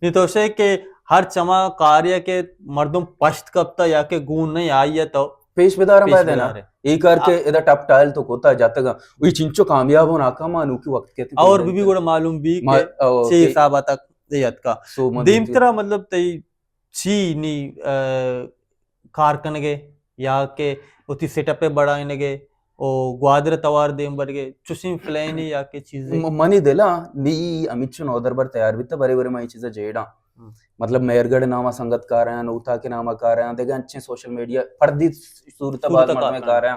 نی تو شے کہ ہر چما کاریا کہ مردم پشت کپتا یا کہ گون نہیں آئی ہے تو پیش بدارم پیش باید ہے نا۔ بدارے۔ اے کار کہ آ- ادا ٹپ ٹائل تو کوتا جاتگا۔ وی چنچو کامیاب ہو ناکام آ نوکی وقت کہتے اور بی بی گوڑا معلوم بی ما-، کہ او، چی کہ حساب تک دیت کا۔ سو من دیم دیتی۔ ترا مطلب تئی چی نی، آ، کار کنگے یا کہ وتی سیٹ اپ بڑھائنگے او گوادر توار دیم برگے چوشیں پلان یا کہ چیزے؟ م-، منی دلا نی ہمیچو نودربر تیار بیتا، برے برے ما اے چیزا جیڑاں۔ ہم۔ مطلب مہرگڑھ ناما سنگت کار ہیں، نوتاک ناما کار ہیں، دیگہ انچیں سوشل میڈیا پردی صورت صورت باز کار مردم ہیں۔ کار ہیں۔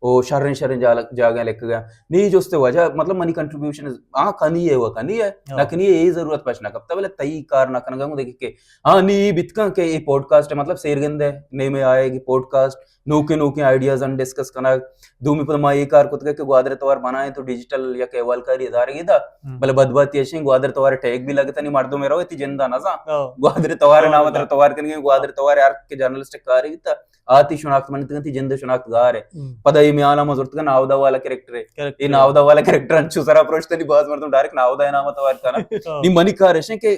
او شریں شریں جال-، جاگہ لکھ گیا۔ نی جستے وجہ، مطلب منی کنٹریبیوشن، ہاں، کنی ہے، وہ کنی ہے، ہاں۔ نہ کنی ہے، اے ضرورت پش نہ کپتا، بلے تئی کار نہ کنگا، دیکھ کہ ہاں، نی اے بیت کن کہ اے پوڈکاسٹ ہے، مطلب سیر گندے نیمے آئے گی پوڈکاسٹ، نوکیں نوکیں آئیڈیاز ان ڈسکس کنگ۔ دومی پدا ما اے کار کتگ کہ گوادر توار بنائیں تو ڈیجیٹل یک احوالکاری ادارگی دا، ہم۔ بلے بدبختی ایشیں گوادر توار ٹیگ بھی لگتا نہیں، مردم رو اتی جندا نہ زان۔ ہاں۔ گوادر توار ہاں، نام تر ہاں۔ توار کنگے، گوادر توار ہر کہ جرنلسٹ کاری بیتا، آتی شناخت من تگنتی جند شناخت گار ہے۔ ہم۔ پدا اے میانا ما زرتگا ناودا والا کریکٹر ہے۔ کریکٹر اے ہے۔ ناودا والا کریکٹر انچو سرا پروشتنی باز مردم ڈائریکٹ ناودا نام توار کنا۔ ہاں۔ نی منی کار ایشیں کہ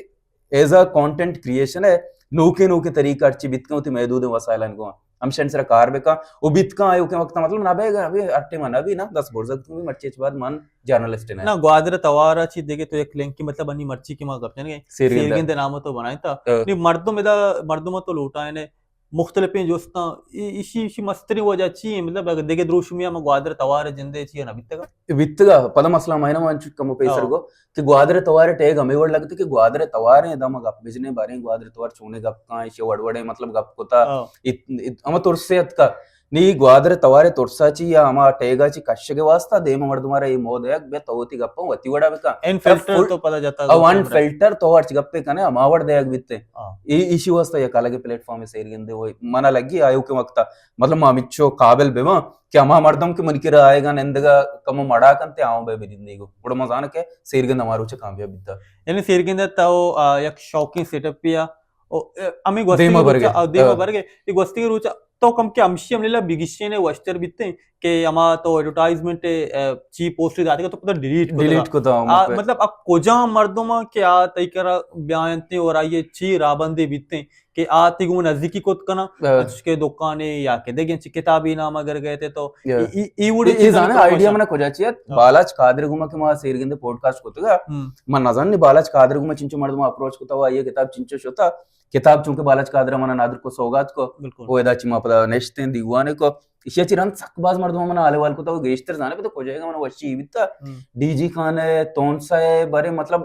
ایز اے کانٹینٹ کریئیشن ہے، نوکیں نوکیں طریقہ ہرچی بیت کن وتی محدودیں وسائلان گوں ہمشانی سرا کار بکن و بیت کن آیوکیں وقت مطلب نہ بیگ ابھی ہر ٹائم نہ بھی نا دس برزگ تو بھی مرچی چ بعد من جرنلسٹ نہ۔ نہ گوادر توار چی دیگه تو یک لنکی مطلب انی مرچی کہ ما گپ جنگے سیرگند۔ سیرگند نام تو بنائیں تا۔ ہاں۔ نی مردم ادا مردم تو لوٹائیں مختلفیں جستاں، ای-، ایشی، ایشی مستریں وجہ چی ہیں؟ مطلب، اگر دگہ دروشمی ہم گوادر توار جندے چی نہ بیتگا؟ بیتگا، پدا مسئلہ ہمائنا من چک کمو پیسر ہاں۔ گو کہ گوادر توار ٹیگ ہمیں وڑ لگتے کہ گوادر توار ہیں، دم گپ بجنے باریں گوادر توار چونے گپ کاں، ایشی وڑ وڑے مطلب گپ کتا، ہاں۔ ات-، ات-، ہم ترسے اتکا۔ نی گوادر توار ترسا چی یا ہما ٹیگا چی کشگے واسطہ دیم مردمارا اے مود یک بے تو وتی گپاں وتی وڑا بکا۔ ان فلٹر تو پدا جتا او ان فلٹر تو ہرچ گپے کنے ہما وڑ دیگ بیتے۔ ہاں۔ ای-، ایشی واسطہ یک الگ پلیٹ فارم سیر گندے ہوئے۔ منا لگی آیوکیں وقتا، مطلب، ما مچو قابل بہ باں کہ ہما مردم کہ منی کرا آئے گا نندگا کمو مڑا کنتے آؤں بہ بدیندے گو۔ گڑا ما زاناں کہ سیر گند ہما روچ کامیاب بیتا۔ یعنی سیر گند تو، آ، یک شوقیں سیٹ اپ یا، او، اے، ہمیں گوستگی دیما روچا، برگے۔ آ، دیما ہاں۔ برگے۔ یہ گوستگی روچا تو کم کہ ہمشی ہم لیلا بگشین وشتر بیتے کہ ہما تو ایڈورٹائزمنٹ، آ، چی پوسٹ داتے تو پتہ ڈیلیٹ کتا۔ ڈیلیٹ کتا ہم آ، پہ۔ مطلب اب کجا مردم کہ آ تئی کرا بیاینتے اور آئیے چی رابندے بیتے کہ آ تئی گوں نزدیکی کت کنا، ہاں۔ اچ کے دکانے یا کہ دگہ چی کتابی نام اگر گئے تے تو یا۔ ای، ای، ای وڑی ای، ای چیزاں زانے تو آئیڈیا منا کجا چیت؟ ہاں۔ بالاچ قادر گوما کہ ما سیر گندے پوڈکاسٹ کتگا۔ ہم۔ من نزان نی بالاچ قادر گوما چنچو مردم اپروچ کتا و یہ کتاب چنچو شتا۔ کتاب چونکہ بالاچ قادر منا نادر کو سوگات کو۔ بالکل۔ او ادا چی ما پدا نشتیں دیوانے کو۔ ایشی چی رند سک باز مردم منا حال احوال کتا و گیشتر زانے پدا کجا گا منا وشی بیتا۔ ہم۔ ڈی جی خان ہے، تونسہ ہے، برے مطلب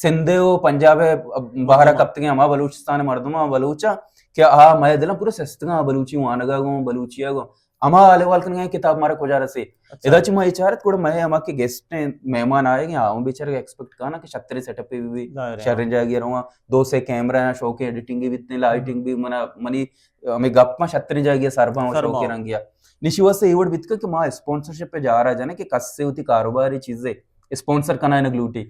سندھ و پنجاب ء بہر ء کپتگیں ہما بلوچستان ء مردماں، بلوچاں کہ آ مئے دلاں پورا سستگاں، بلوچی وانگا گوں، بلوچیا گوں۔ ہما حال احوال کنگا ایں کتاب مارا کجا رسے۔ اچھا۔ ادا چہ ما اے چارت گڑا مئے ہما کہ گیسٹ ایں، مہمان آئے گئے، آ ہوں بیچارگ ایکسپیکٹ کانا کہ شتریں سیٹ اپے بہ بی، ظاہر ہے۔ شریں جاگے رواں، دو سے کیمرہ ہیں، شوقیں ایڈیٹنگ بھی بیتنے، لائٹنگ بھی منا، منی ہمیں گپ ما شتریں جاگے سرباں و سرباں۔ شوقیں رنگیا۔ نشی واسطے اے وڑ بیتگ کہ ما اسپانسرشپ پہ جارا جنے کہ کس سے ہوتی کاروباری چیزے اسپانسر کنائنگ لوٹی۔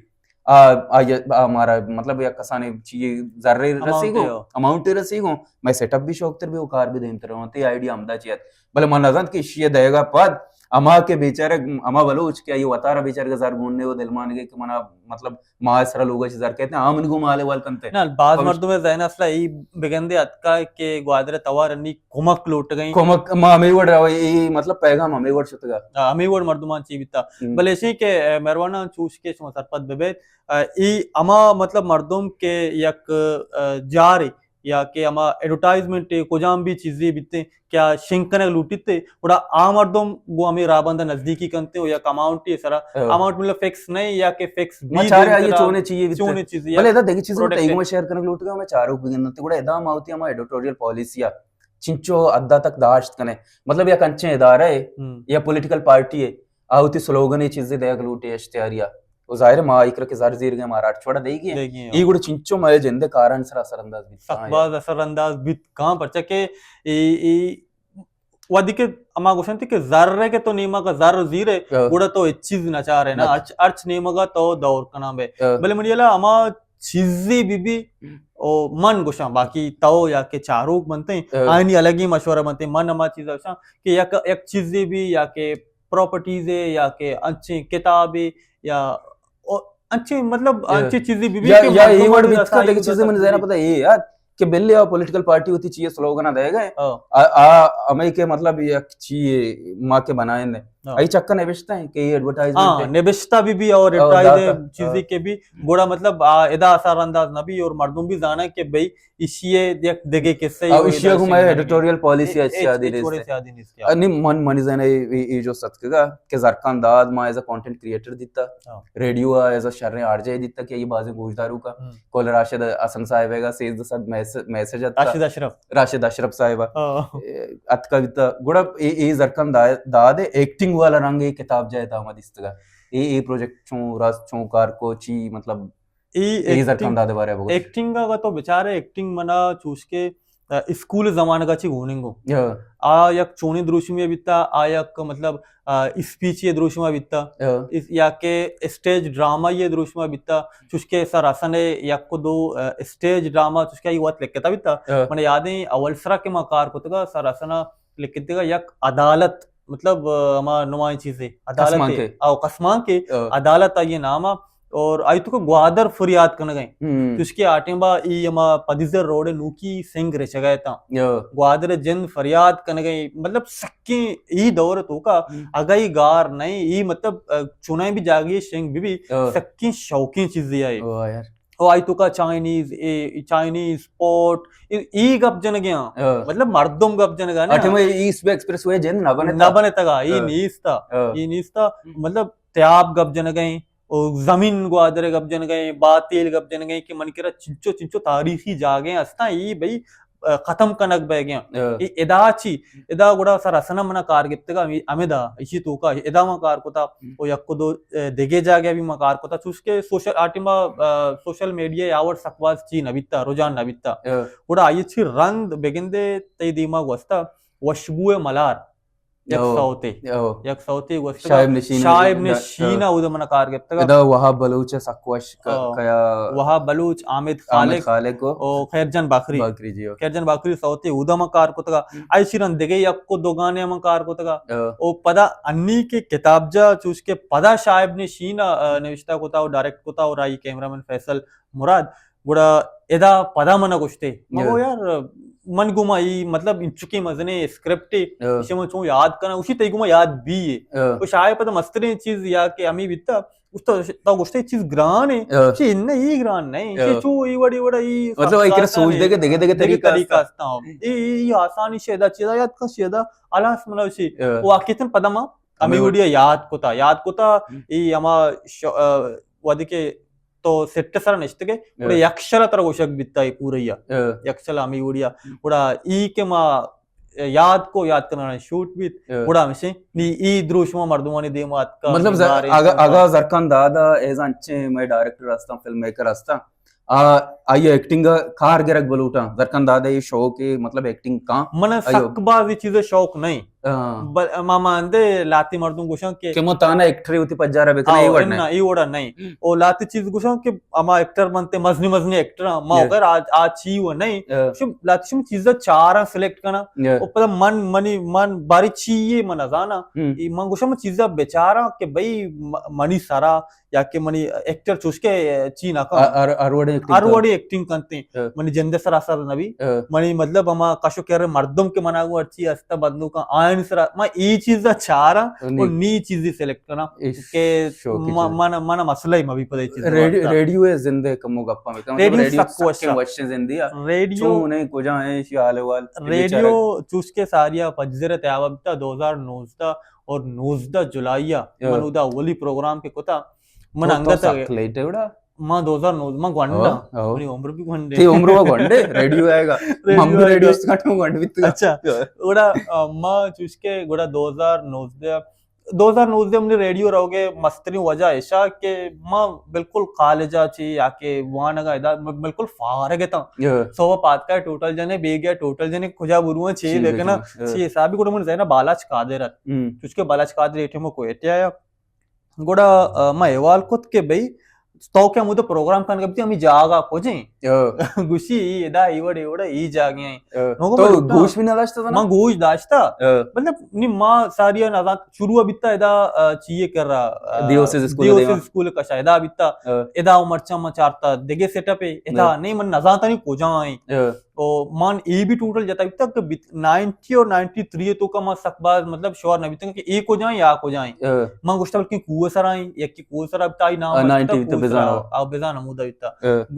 آ، آ، آ مارا مطلب یک کسانے چیئے زرے اماؤنٹ رسی گو، ہے۔ اماؤنٹ رسی گو، مئے سیٹ اپ بھی شوق تر بھی و کار بھی دیم تر ہوں، تے آئیڈیا ہمدا چیت۔ بلے من نزانت کہ اشی دئیگا پد ہما کہ بیچارہ، ہما بلوچ کہ آئی وتارا بیچارہ زر گوننے و دلمانگے کہ منا مطلب ما سرا لوگا چہ زر کہتے ہیں، آ من گو مال وال کنتے۔ نہ، باز اور مردم ذہن اصلا ای بگندے اتکا کہ گوادر توار انی کمک لوٹگئیں۔ کمک ما ہمیں وڑ رہا، ای مطلب پیغام ہمیں وڑ شتگا۔ آ، ہمیں وڑ مردمان چی بیتا۔ ہم۔ بلے اشی کہ، اے، مہرباناں چوش کہ شما سرپد ببیت، اے، ای ہما مطلب مردم کہ یک، اے، جارے یا کہ ہما ایڈورٹائزمنٹ کجام بھی چیزی بیتے کہ آ شنگ کنگ لوٹیتے، گڑا آ مردم گو ہمیں رابندہ نزدیکی کنتے و یک اماؤنٹی سرا، ہاں۔ اماؤنٹ مطلب فکس نہیں یا کہ فکس ما بھی چارے دیم آئیے ترا چونے چیئے بیتے۔ چونے چیزی بلے یا ادا دیگه چیز پروڈکٹ تئیگو ہے۔ شیئر کنگ لوٹگا ہمیں چاروک بگندتے، گڑا ادا ما ہوتی ہما ایڈیٹوریل پالیسی آ چنچو حد تک داشت کنے، مطلب یک انچیں ادارہ ہے ہم۔ یا پولیٹیکل پارٹی ہے، آ ہوتی سلوگن یہ چیزیں دیگ لوٹے اشتہاریا۔ و ظاہر ہے ما ایکر کے زر زیر گئے مارا اٹھ چھوڑا دے گی۔ دے گی، ہاں۔ ای گڑا چنچو مئے جندے کاران سرا اثر انداز بیت سخت کاں باز اثر انداز بیت کاں، پرچہ کہ ای، ای وہدی کہ اما گوشنتی کہ زر ہے کہ تو نیمہ کا زر زیر ہے، ہاں۔ گڑا تو ایک چیز نہ چاہ رہے نا، نہ۔ ارچ، ارچ نیمہ کا تو دور کنا بے۔ ہاں۔ بلے منی الا اما چیزی بی بی ہم۔ او من گوشاں، باقی تو یا کہ چاروک بنتے ہیں، ہاں۔ آئینی الگی مشورہ بنتے ہیں، من اما چیز گوشاں کہ یک، یک چیزی بھی یا کہ پراپرٹیز ہے یا کہ انچیں کتاب ہے یا او انچیں مطلب اے، انچیں چیزیں بی بی یا، کہ یا مردم اے وڑ آڑی بیت کا رسائی دیکھ چیزیں من ذہن پتہ اے یار کہ بلے آ پولیٹیکل پارٹی ہوتی چیئے سلوگن دے گئے۔ ہاں۔ آ، آ، ہمیں کہ مطلب یک چیئے ما کے بنائیں دے۔ ہاں۔ اے چکا نبشتہ ہیں کہ یہ ایڈورٹائزمنٹ ہاں، ہے۔ نبشتہ بی بی اور ہاں، ایڈورٹائز داتا، ہاں۔ چیزیں کے بھی گوڑا مطلب آ، ادا اثر انداز نہ بھی اور مردم بھی زانا کہ بھئی ایشی ء یک دگہ قصہ ء او ایشی ء گوں مئے ایڈیٹوریل پالیسی ء سیادی نیست۔ انی من، منی ذہن ء اے، اے، اے جو ستکگا کہ زرکان داد ما ایز ا کانٹینٹ کریئٹر دیتا، ہاں۔ ریڈیو ء ایز ا شریں آر جے دیتا کہ اے بازیں گوشداروکا ہم۔ کل راشد حسن صاحب ء سیزدہ سد میس-، میسج اتا۔ راشد اشرف۔ راشد اشرف صاحب ء ہاں۔ اتکا بیتا۔ گڑا اے، اے زرکان دا-، داد ء ایکٹنگ والا رنگ اے کتاب جائے تا ما دیستگا۔ اے، اے پروجیکٹ چون راست چون کار کو چی مطلب اے اے ایکٹنگ، زرکان داد ء بارے ء بگوش۔ ایکٹنگ ء تو بچارے، ایکٹنگ منا چوش کہ، ا، اسکول زمانگ ء چی گوننگو۔ ہاں۔ آ یک چونیں دروشمے بیتا، آ یک مطلب، ا، اسپیچے دروشم ء بیتا۔ ہاں۔ اس، یا کہ اسٹیج ڈرامہ یے دروشم ء بیتا، چوش کہ سر حسن ء یک و دو، ا، اسٹیج ڈرامہ چوش کہ آئی وت لکھتا بیتا۔ ہاں۔ من یاد ایں اول سرا کہ ما کار کتگا، سر حسن ء لکھتگا یک عدالت مطلب، ا، ہما نمائیں چیزے، عدالت کسمانکے۔ او کسمانکے، ہاں۔ عدالت آئی نام ء، اور آئی تو کہ گوادر فریاد کنگ ء۔ ہم۔ چوشکہ آ ٹائم با ای ہما پدیزر روڈ ء نوکی سنگ رچگ ء تاں۔ ہاں۔ گوادر ء جند فریاد کنگ ء، مطلب سکیں ای دور ء توکا ہم۔ اگہ ای گار نہیں، ای مطلب، ا، چونائیں بھی جاگے شنگ بھی بھی ہاں۔ سکیں شوقیں چیزے آئی۔ واہ یار۔ او آئی توکا چائنیز، اے، چائنیز پورٹ، اے، اے گپ جنگے ہاں۔ ہاں۔ مطلب مردم گپ جنگا نا۔ اٹھے میں ایسٹ بے ایکسپریس وے جن نہ بنے نہ بنے تگا، اے ہاں۔ نیستا، ہاں۔ اے نیستا، مطلب تیاب گپ جنگے، او زمین گوادر گپ جنگے، باتیل گپ جنگے کہ من کرا چنچو، چنچو تاریخی جاگے ہستاں، اے بھئی، ا، ختم کنگ بہ گیا۔ ہاں۔ اے ادا چی، ادا گڑا سر حسن منا کار گپتگا، ہمے، ہمدا، ایشی توکا، ادا ما کار کتا، ہم۔ او یک دو، ا، دگہ جاگہ بھی ما کار کتا، چوش کہ سوشل، آ ٹائما، ا، سوشل میڈیا یا وڑ سک باز چی نہ بیتا، رجحان نہ بیتا۔ ہاں۔ گڑا آئی چی رند بگندے تئی دیما گوستا، وشبو ملار۔ یک او۔ سوتے۔ او۔ یک سوتے گوشتگ۔ شاہب نشین شاہب نشین ء اودا من کار گپتگ۔ ادا وہاب بلوچ ء سک وش ک-، او۔ کیا وہاب بلوچ، حامد حامد خالق خالق و او خیر جان باکری۔ باکری جی، او۔ خیر جان باکری سوتے اودا من کار کتگ۔ ہم۔ ایشی رند دگہ یک و دو گانے من کار کتگ۔ او۔ او پدا انی کے کتاب جا چوش کے پدا شاہب نشین ء، ا، نوشتہ کتا و ڈائریکٹ کتا و رائی کیمرہ مین فیصل مراد۔ گڑا ادا پدا من گوشتے، من گو، ہاں۔ یار، من گو ما ای، مطلب، انچکیں مزنیں اسکرپٹ ہے، ہاں۔ اسے من چون یاد کرنا، اسی تئی گو ما یاد بھی ہے۔ ہاں۔ تو شاید پتہ مستریں چیز یا کہ ہمیں بیتا، اس تو، تو گوشتے چیز گران ہے، ہاں۔ چی نہ، ای گران نہیں، ہاں۔ چی چو ای وڑی وڑا ای مطلب، ایک سوچ دے کہ دگہ، دگہ طریقہ طریقہ ہستا۔ ہستا ہو۔ ای، ای، ای آسانی سے ادا چیزا یاد کر، سے ادا، الاس منا اسی، ہاں۔ واقعتاً پدا ما ہمیں ہمیں وڑیا یاد کتا، یاد کتا، ہم۔ ای ہما ش-، آ، وہدے کہ تو سیٹ سرا نشتگے، گڑا یک شلا ترا گوشگ بیتا اے پوریا۔ یک شلا ہمے وڑیا۔ گڑا ای کہ ما یاد کو، یاد کنانا شوٹ بیت، گڑا ہمشیں نی ای دروشما مردمانی دیما اتکا، مطلب، اگا، اگا زرکان دادا ایز انچیں مئے ڈائریکٹر ہستاں، فلم میکر ہستاں، آ، آئی ایکٹنگ ء کار گرگ بلوٹاں۔ زرکان دادا اے شوق اے، مطلب، ایکٹنگ کاں۔ من سک باز اے چیز شوق نہیں۔ ما، ما اندے لاتی مردم گوشاں کہ، کہ من تانا ایکٹر وتی پجارا بکناں، اے وڑ نہیں۔ اے وڑا نہیں۔ او لاتی چیز گوشاں کہ اما ایکٹر بنتے، مزنی مزنی ایکٹر، ما غیر آ، آ چی و نہیں۔ شم لاتی شم چیز چاراں سلیکٹ کنا۔ او پدا من، منی، من باری چی اے من نزانا۔ من گوشاں من چیزا بچاراں کہ بھئی منی سرا یا کہ منی ایکٹر چوش کہ چی نہ کن۔ ہر، ہر وڑیں ایکٹنگ ہر کن۔ وڑیں ایکٹنگ کنتے۔ منی جند سرا اثر نبی۔ منی مطلب ہما کش و کر مردم کہ منا گو ہرچی ہستا بندوکاں آئین سرا، من اے چیز چاراں و نی چیزی سلیکٹ کناں کہ من، من مسئلہ ہی مبی پدے چیز۔ ریڈیو، ریڈیو ہے زندے کمو گپا میں۔ ریڈیو سک وشیں زندے۔ ریڈیو چون ہے، کجا ہے، شی حال احوال۔ ریڈیو چوش کہ ساریا پجزر تیابا بیتا دو ہزار نوزدہ اور نوزدہ جولائی آ من اودا اولی پروگرام کہ کتا، من انگت لیٹ ہے وڑا۔ ما دو ہزار نوزدہ، ما گونڈا، منی عمر بھی گونڈے۔ تی عمر وہ گونڈے، ریڈیو آئے گا۔ ریڈیو ہم بھی آئے ریڈیو گا۔ اس کا ٹھوں گونڈ بیت۔ اچھا، گڑا، آ، ما چوش کے گڑا دو ہزار نوزدہ، دو ہزار نوزدہ منی ریڈیو روگے مسترین وجہ ایشا کہ ما بالکل کالجا چی یا کہ وانگا ادا بالکل فارغ تاں۔ صبح پاتکا ٹوٹل جنے، بیگیا ٹوٹل جنے، کجا بروان چی بکنا، چی حسابی گڑا من ذہن بالاچ قادر ات۔ چوش کے بالاچ قادر ایٹے ما کوئٹے آیا۔ گڑا، آ، ما احوال کت کہ بھئی تو کہ ہمودا پروگرام کنگ بیتی، ہمیں جاگہ کجیں؟ گوشی، ای ادا، ای وڑ، ای وڑ، ای جاگہ ہیں۔ تو گوش بھی نہ داشتا تھا نا؟ من گوش داشتا۔ مطلب، نی ما ساری نزان، شروع بیتا ادا، آ، چیئے کر رہا، آ، دیوسز اسکول دیوسز دیما۔ اسکول کشا ادا بیتا۔ ادا و مرچاں ما چارتا دگے سیٹ اپ ہے۔ ادا نہیں، من نزانتا نہیں کجا ہیں۔ او مان اے بھی ٹوٹل جتا بیتا کہ بیت-، نائنٹی اور نائنٹی تھری تو کا ما سک باز مطلب شور نہ بیتا کہ اے کجا ہیں یا کجا ہیں۔ من گوشتا بلکہ کوہ سرا ہیں، یا کہ کوہ سرا بیتا، آئی نام آ، بیتا نائنٹی بیتا کوہ سرا، بزانا۔ آ، بزانا مودا بیتا۔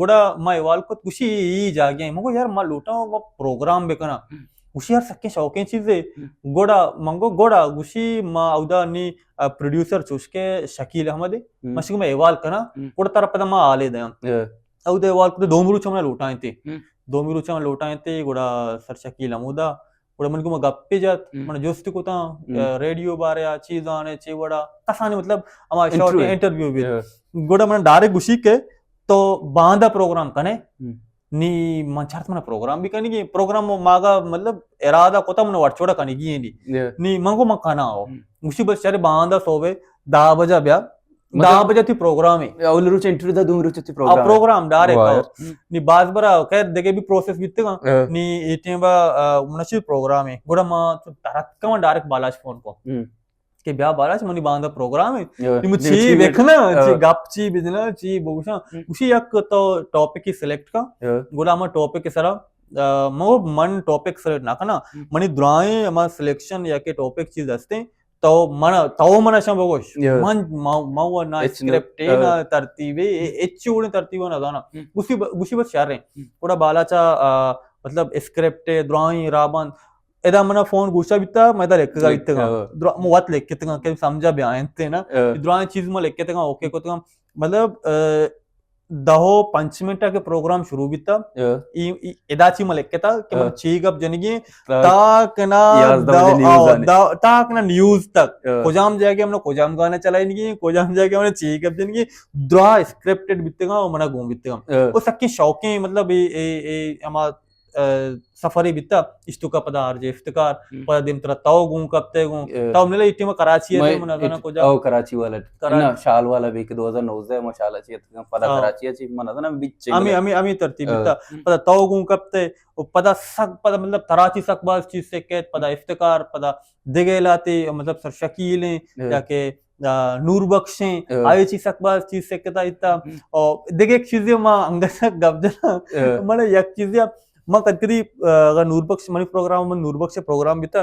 گڑا ما احوال کت گوشی اے، اے جاگہ ہیں۔ مگو یار ما لوٹا ما پروگرام بکنا۔ گوشی یار سکیں شوقیں چیز ہے۔ گڑا منگو گڑا گوشی ما اودا نی، آ، پروڈیوسر چوش کے شکیل احمد ہے۔ مشک ما احوال کنا۔ گڑا ترا پدا ما حالے دیاں۔ اود احوال کت، دومی روچ ہم لوٹائیں تے۔ دومی روچ ہم لوٹائیں تے، گڑا سر شکیل ہمودا۔ گڑا من گوما گپے جت، من جست کتاں، ریڈیو بارے آ چیزانے، چی وڑا، کسانی مطلب ہما شارٹ انٹرویو۔ انٹرویو بھی۔ گڑا من ڈائریکٹ گوشی کہ تو باندا پروگرام کنے؟ نی من چارت من پروگرام بھی کنگی، پروگرام ماگا مطلب ارادہ کتا من وڑ چوڑا کنگی ہے نی۔ نی من گو من کنا ہو۔ گوشی بس چرے باندا صوبے دہ بجہ بیا۔ مطلب، دہ بجہ تی پروگرام ہے۔ اول روچ انٹرویو دا، دومی روچ تی آ، پروگرام ہے۔ پروگرام ڈائریکٹ واہ آ۔ یار۔ نی باز برا خیر دگے بھی پروسیس بیتگا۔ نی اے ٹائم با، آ، منشی پروگرام ہے۔ گڑا ما تو درت کم ڈائریکٹ بالاچ فون کو۔ کہ بیا بالاچ منی باندا پروگرام ہے۔ نی مو چی بکنا، چی گپ چی بجنا، چی بگوشاں۔ گوشی یک تو ٹاپک ہی سلیکٹ کا۔ گڑا ما ٹاپک سرا، آ، مو من ٹاپک سلیکٹ نہ کنا۔ منی درائیں ہما سلیکشن یا کہ ٹاپک چیز ہستے، تو من، تو من اشاں بگوش۔ من، ما، ما و نہ اسکرپٹ ہے، نہ ترتیب ہے، اچ وڑیں ترتیب نہ زانا۔ گوشی ب-، گوشی بس شر ہیں۔ گڑا بالاچا، آ، مطلب اسکرپٹ ہے، درائیں رابند۔ ادا منا فون گوشا بیتا، میں ادا لکھگا بیتگا۔ درا-، مو وت لکھتگا کہ سمجھا بیاینتے نا۔ درائیں چیز ما لکھتگا، اوکے کتگا۔ مطلب، آ، دہ و پنچ منٹ کے پروگرام شروع بیتا۔ ای، ای، ادا چی من لکھتا کہ من چی گپ جنگی تا کنا یازدہ بجے نیوز آنے۔ تا کنا نیوز تک۔ کجام جگہ ہم کجام گانا چلائنگی، کجام جگہ ہم چی گپ جنگی، درا اسکرپٹڈ بیتگا و منا گون بیتگا۔ او سکیں شوقیں، مطلب، اے، اے، اے، ہما، آ، سفرے بیتا، اشتوکا پدا آر جے افتخار، پدا دیم ترا تو گون کپتے گون۔ تو ملے ای ٹیم کراچی ہے، منا کجا۔ او کراچی والا۔ نا، شال والا بھی کہ دو ہزار نوزدہ ما شال چی پدا کراچی ء چی من نزاناں بچ ہمے، ہمے، ہمے ترتیب بیتا۔ پدا تو گون کپتے و پدا سک، پدا مطلب ترا چی سک باز چیز سکت، پدا افتخار، پدا دگہ لاتے مطلب سر شکیل ہیں یا کہ، آ، نور بخش ہیں، آئے چی سک باز چیز سکتا ایتا۔ اور دگہ ایک چیزے ما انگت گپ جنا، من یک چیزے ما کدی کدی، آ، اگر نور بخش منی پروگرام، من نور بخش پروگرام بیتا،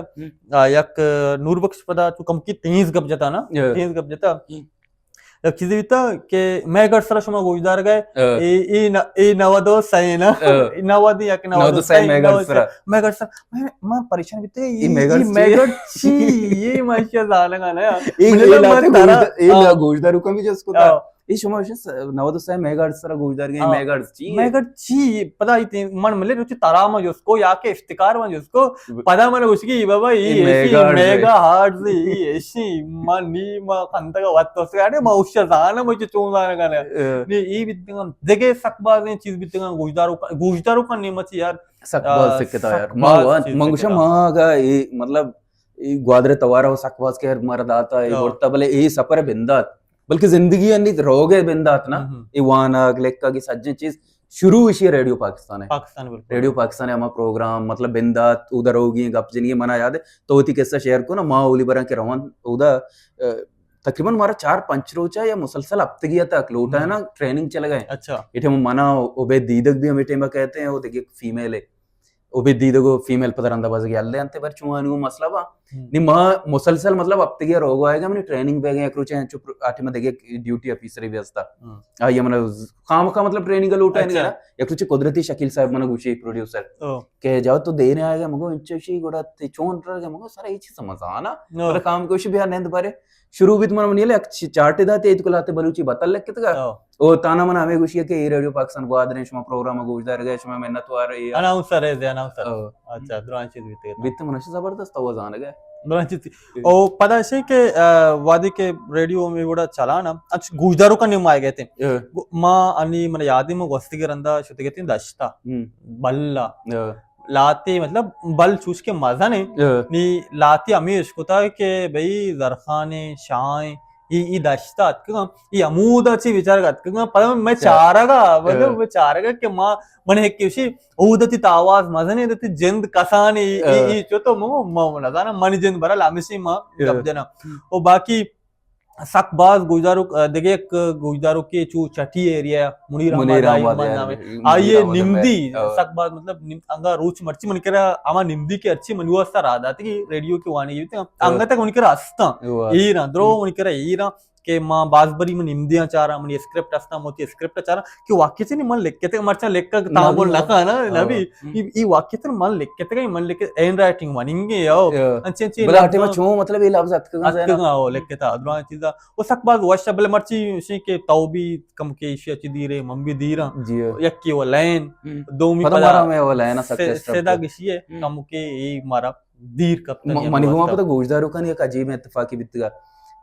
آ، یک، آ، نور بخش پدا تو کم کی تیز گپ جتا نا، تیز گپ جتا۔ یک چیزے بیتا کہ میگٹ سرا شما گوشدار گئے، اے، اے ن-، اے نود و سئے نا، نود یک نود و سئے میگٹ سرا۔ میگٹ سرا۔ من، من پریشان بیتا، اے، اے میگٹ چی؟ میگٹ چی؟ اے ما اشیا زانگا نا۔ اے، اے لاتے گوشدار، اے گوشدار کمی جس کو تا۔ اے شما وش نود و سہ میگا ہرٹز سرا گوشدارگیں۔ ہاں۔ میگا ہرٹز چی؟ میگا ہرٹز چی؟ پدا ایتی من ملے روچی ترا ما جس کو یا کہ افتکار ما جس کو، پدا من گوشگی بابا اے اے ایشی میگا ہرٹز۔ میگا ہرٹز، اے ایشی من نی ما خندگا وت تو سے، اڑے ما اوش زانا، ما چون زانا گانا۔ اے۔ نی اے بیتگاں، دگہ سک بازیں چیز بیتگاں، گوشدارو، گوشدارو کا نیمچی یار۔ سک باز آ، سکتا یار۔ سک ما باز وا-، چیز من گوشاں سکتا۔ ما اگا اے، مطلب، اے گوادر توارا و سک باز کہ مارا داتا، اے ہاں۔ گڑتا، بلے اے سفر بندات۔ بلکہ زندگی انی روگ ء بندات نا، ہم، ہم۔ اے وانگ، لکھگ، اے سجیں چیز شروع ایشی ریڈیو پاکستان ہے۔ پاکستان، بالکل۔ ریڈیو پاکستان ہے، ہما پروگرام، مطلب، بندات، اودا روگی گپ جنگی منا یاد ہے۔ تو وتی قصہ شیئر کو نا، ما اولی براں کہ روان اودا، ا، تقریباً مارا چار پنچ روچا یا مسلسل ہفتگی تک لوٹا ہے نا، ہم۔ ٹریننگ چلگا ہے۔ اچھا۔ اے ٹائم منا عبید دیدگ بھی ہمیں ٹائم کہتے ہیں، وہ دیکھیے فیمیل ہے۔ او بہ دیدگو فیمیل پدرندہ بزگی ہلے انت، بر چون انو مسئلہ با۔ ہم۔ نی ما مسلسل، مطلب، ہفتگی روگ آئے گا، منی ٹریننگ بیگا، یک روچے انچو پر-، آ ٹائم دگہ ڈیوٹی آفیسر بھی ہستا۔ ہم۔ آئی من خام خام، مطلب، ٹریننگ لوٹا نہیں اچھا۔ نا۔ یک روچے قدرتی شکیل صاحب من گوشی، پروڈیوسر، او۔ کہ جاؤ تو دیر آئے گا، مگو انچو شی گڑا تے چون رہ گا، مگو سر اے چیز سمجھانا۔ او۔ مطلب، کام کوشش بھی نند بارے۔ شروع بیت من منی لے یک چ-، چارٹے داتے، ایت کلاتے بلوچی بتل لکتگا۔ او۔ او تانا من ہمیں گوشی کہ اے ریڈیو پاکستان گوادر ہیں، شما پروگرام گوشدارگا، شما منت وار اے۔ اناؤنسر ہے، دے اناؤنسر۔ او۔ اچھا، درائیں چیز بیتے۔ بیت من زبردست، او زانگا۔ درائیں چیز۔ او پدا شے کہ، آ، وادی کے ریڈیو میں بڑا چلانا، اچھا، گوشدارو کا نیم آئے گئے تھے۔ اے۔ گو-، ما انی من یادی میں گوستی کے رندا شتے گئے تھے دشتا۔ ہم۔ بلا۔ اے۔ لاتی، مطلب، بل چوش کہ مزن ہے، ہاں۔ نی لاتی ہمیں اشکتا کہ بھئی زرخان، شاہ، ای، ای دشتا اتکگاں، ای ہمودا چی بیچارگا اتکگاں، پدا میں اچھا۔ چارگا، مطلب، ہاں۔ میں چارگا کہ ما، من ایک کسی، او دتی تا آواز مزن ہے، دتی جند کسانی، ای، ای، ہاں۔ ای چو تو مو، مو نزانا، منی جند برا لامسی ما ہاں۔ گپ جنا۔ ہم۔ او باقی سک باز گوشداروک، آ، دگہ یک گوشداروکے چو چٹی ایریا، منیر منیر احمد احمد، آئی من نامے۔ منیر آئی احمد نمدی، او۔ سک باز، مطلب، نم-، انگا روچ مرچی من کرا ہما نمدی کہ ہرچی منی واسطہ را داتی کہ ریڈیو کے وانی گیتے ہیں۔ او۔ انگا تک منی کرا ہستاں۔ او۔ ایران، درو ہم۔ منی کرا ایران کہ ما باز بری من نمدیاں چاراں، منی اسکرپٹ ہستاں، موتی اسکرپٹ چاراں کہ واقعی چنی من لکھتے، مرچاں لکھا نہ تامول بھی، نہ کھانا، نہ او۔ بھی۔ ہم۔ ای، ای واقعی من لکھتے، من لکھ، ہینڈ رائٹنگ وننگے، او۔ او۔ انچے، انچے بلا لفظاں ٹائم چون، مطلب، یہ لفظ اتکگاں زینا۔ اتکگاں، او، لکھتا، درائیں چیزا۔ و سک باز وش، بلے مرچی شی کہ تو بھی کم کے ایشی اچی دیرے، من بھی دیراں۔ جی ہاں۔ یکی و لین، ہم۔ دومی پدا پدا مارا میں و لین سک سے-، اسٹپ سیدا کو۔ گشی ہے، ہم۔ کم کے ای مارا دیر کپتن م-، یا منی گوما واسطہ۔ پدا گوشداروکانی یک عجیب اتفاقی بیتگا۔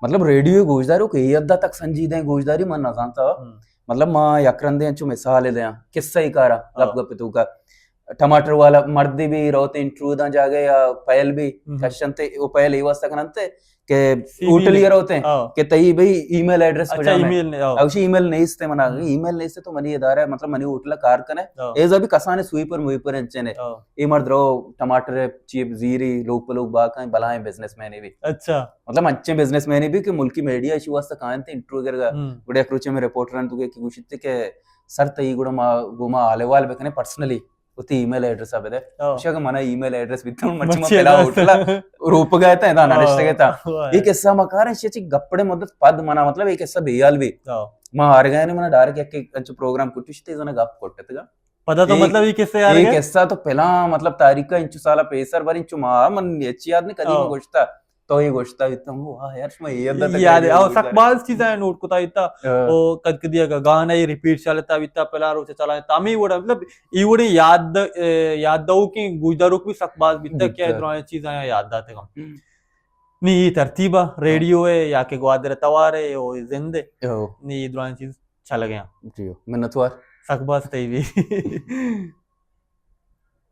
مطلب، ریڈیو گوشداروک اے حد تک سنجیدہ ہیں گوشداری من نہ زانتا۔ ہم۔ مطلب، ما یک رندے انچو مثال دیاں، قصہ ای کارا، ہاں۔ گپ گپ تو کا۔ ٹماٹر والا مردے بھی روتے انٹرویو داں جاگہ یا پہل بھی ہم۔ کشنتے، وہ پہل ای واسطہ کننتے کہ سی وی ہوٹل نے۔ یہ روتے ہیں ہاں۔ کہ تئی بھئی ای میل ایڈریس اچھا، کجا ای میں؟ میل نے، ہاں۔ اوشی ای میل نہیں استے منا، ہم۔ ای میل نہیں استے تو منی ادارہ، مطلب، منی ہوٹل کار کنے۔ ہاں۔ ایزا بھی کسانے سویپر مویپر انچنے۔ ہاں۔ ای مرد رو ٹماٹر چیپ زیری لوگ پہ لوگ باکائیں بلائیں بزنس مین بھی۔ اچھا۔ مطلب، انچیں بزنس مین بھی کہ ملکی میڈیا اشی واسطہ کائنتے انٹرویو گرگا۔ ہم۔ گڑا یک روچے میں رپورٹر انت کہ، کہ گوشتے کہ سر تئی گڑا ما، گو ما حال احوال بکنے پرسنلی۔ وتی ای میل ایڈریس ء بدے۔ ہاں۔ شاہ کہ منا ای میل ایڈریس بیتن، مرچی ما مرچی پلا ایڈریس۔ ہوٹل ء روپ گئے تھے، ادا ہاں۔ نشت گئے تھا۔ ہاں۔ یہ قصہ مکار ہے، چی گپڑے مدت پد منا، مطلب، یہ قصہ بیال بھی۔ ہاں۔ ما ہر گئے نے، منا ڈائریکٹ یک، یک انچو پروگرام کٹش تے، زنا گپ کٹت گا۔ پدا تو ایک، مطلب یہ قصہ یار ایک ہے؟ قصہ تو پہلا، مطلب، تاریخ کا انچو سالا پیسر بار انچو ما، من یہ چی یاد نہیں، کدی ہاں۔ میں گوشتا۔ تو یہ گوشتا بیتا ہوں، واہ یار، شما یہ اندر تک یاد ہے، آئیڈیا او گوشتا سک ہے۔ باز چیزاں نوٹ کتا بیتا۔ ہاں۔ او کد کدی اگا گانا یہ ریپیٹ چلتا بیتا، پلا روچ چلا، تامی وڑا، مطلب، ای وڑی یاد، اے، یاد دو کہ گوشداروک بھی سک باز بیتا، بیتا۔ کہ درائیں چیزاں یاد داتے گا۔ ہم۔ نی یہ ترتیب ہے، ہاں۔ ریڈیو ہے یا کہ گوادر توار ہے، او زند ہے۔ ہاں۔ نی یہ درائیں چیز چل گیا۔ جی، منتوار۔ سک باز تئی بھی۔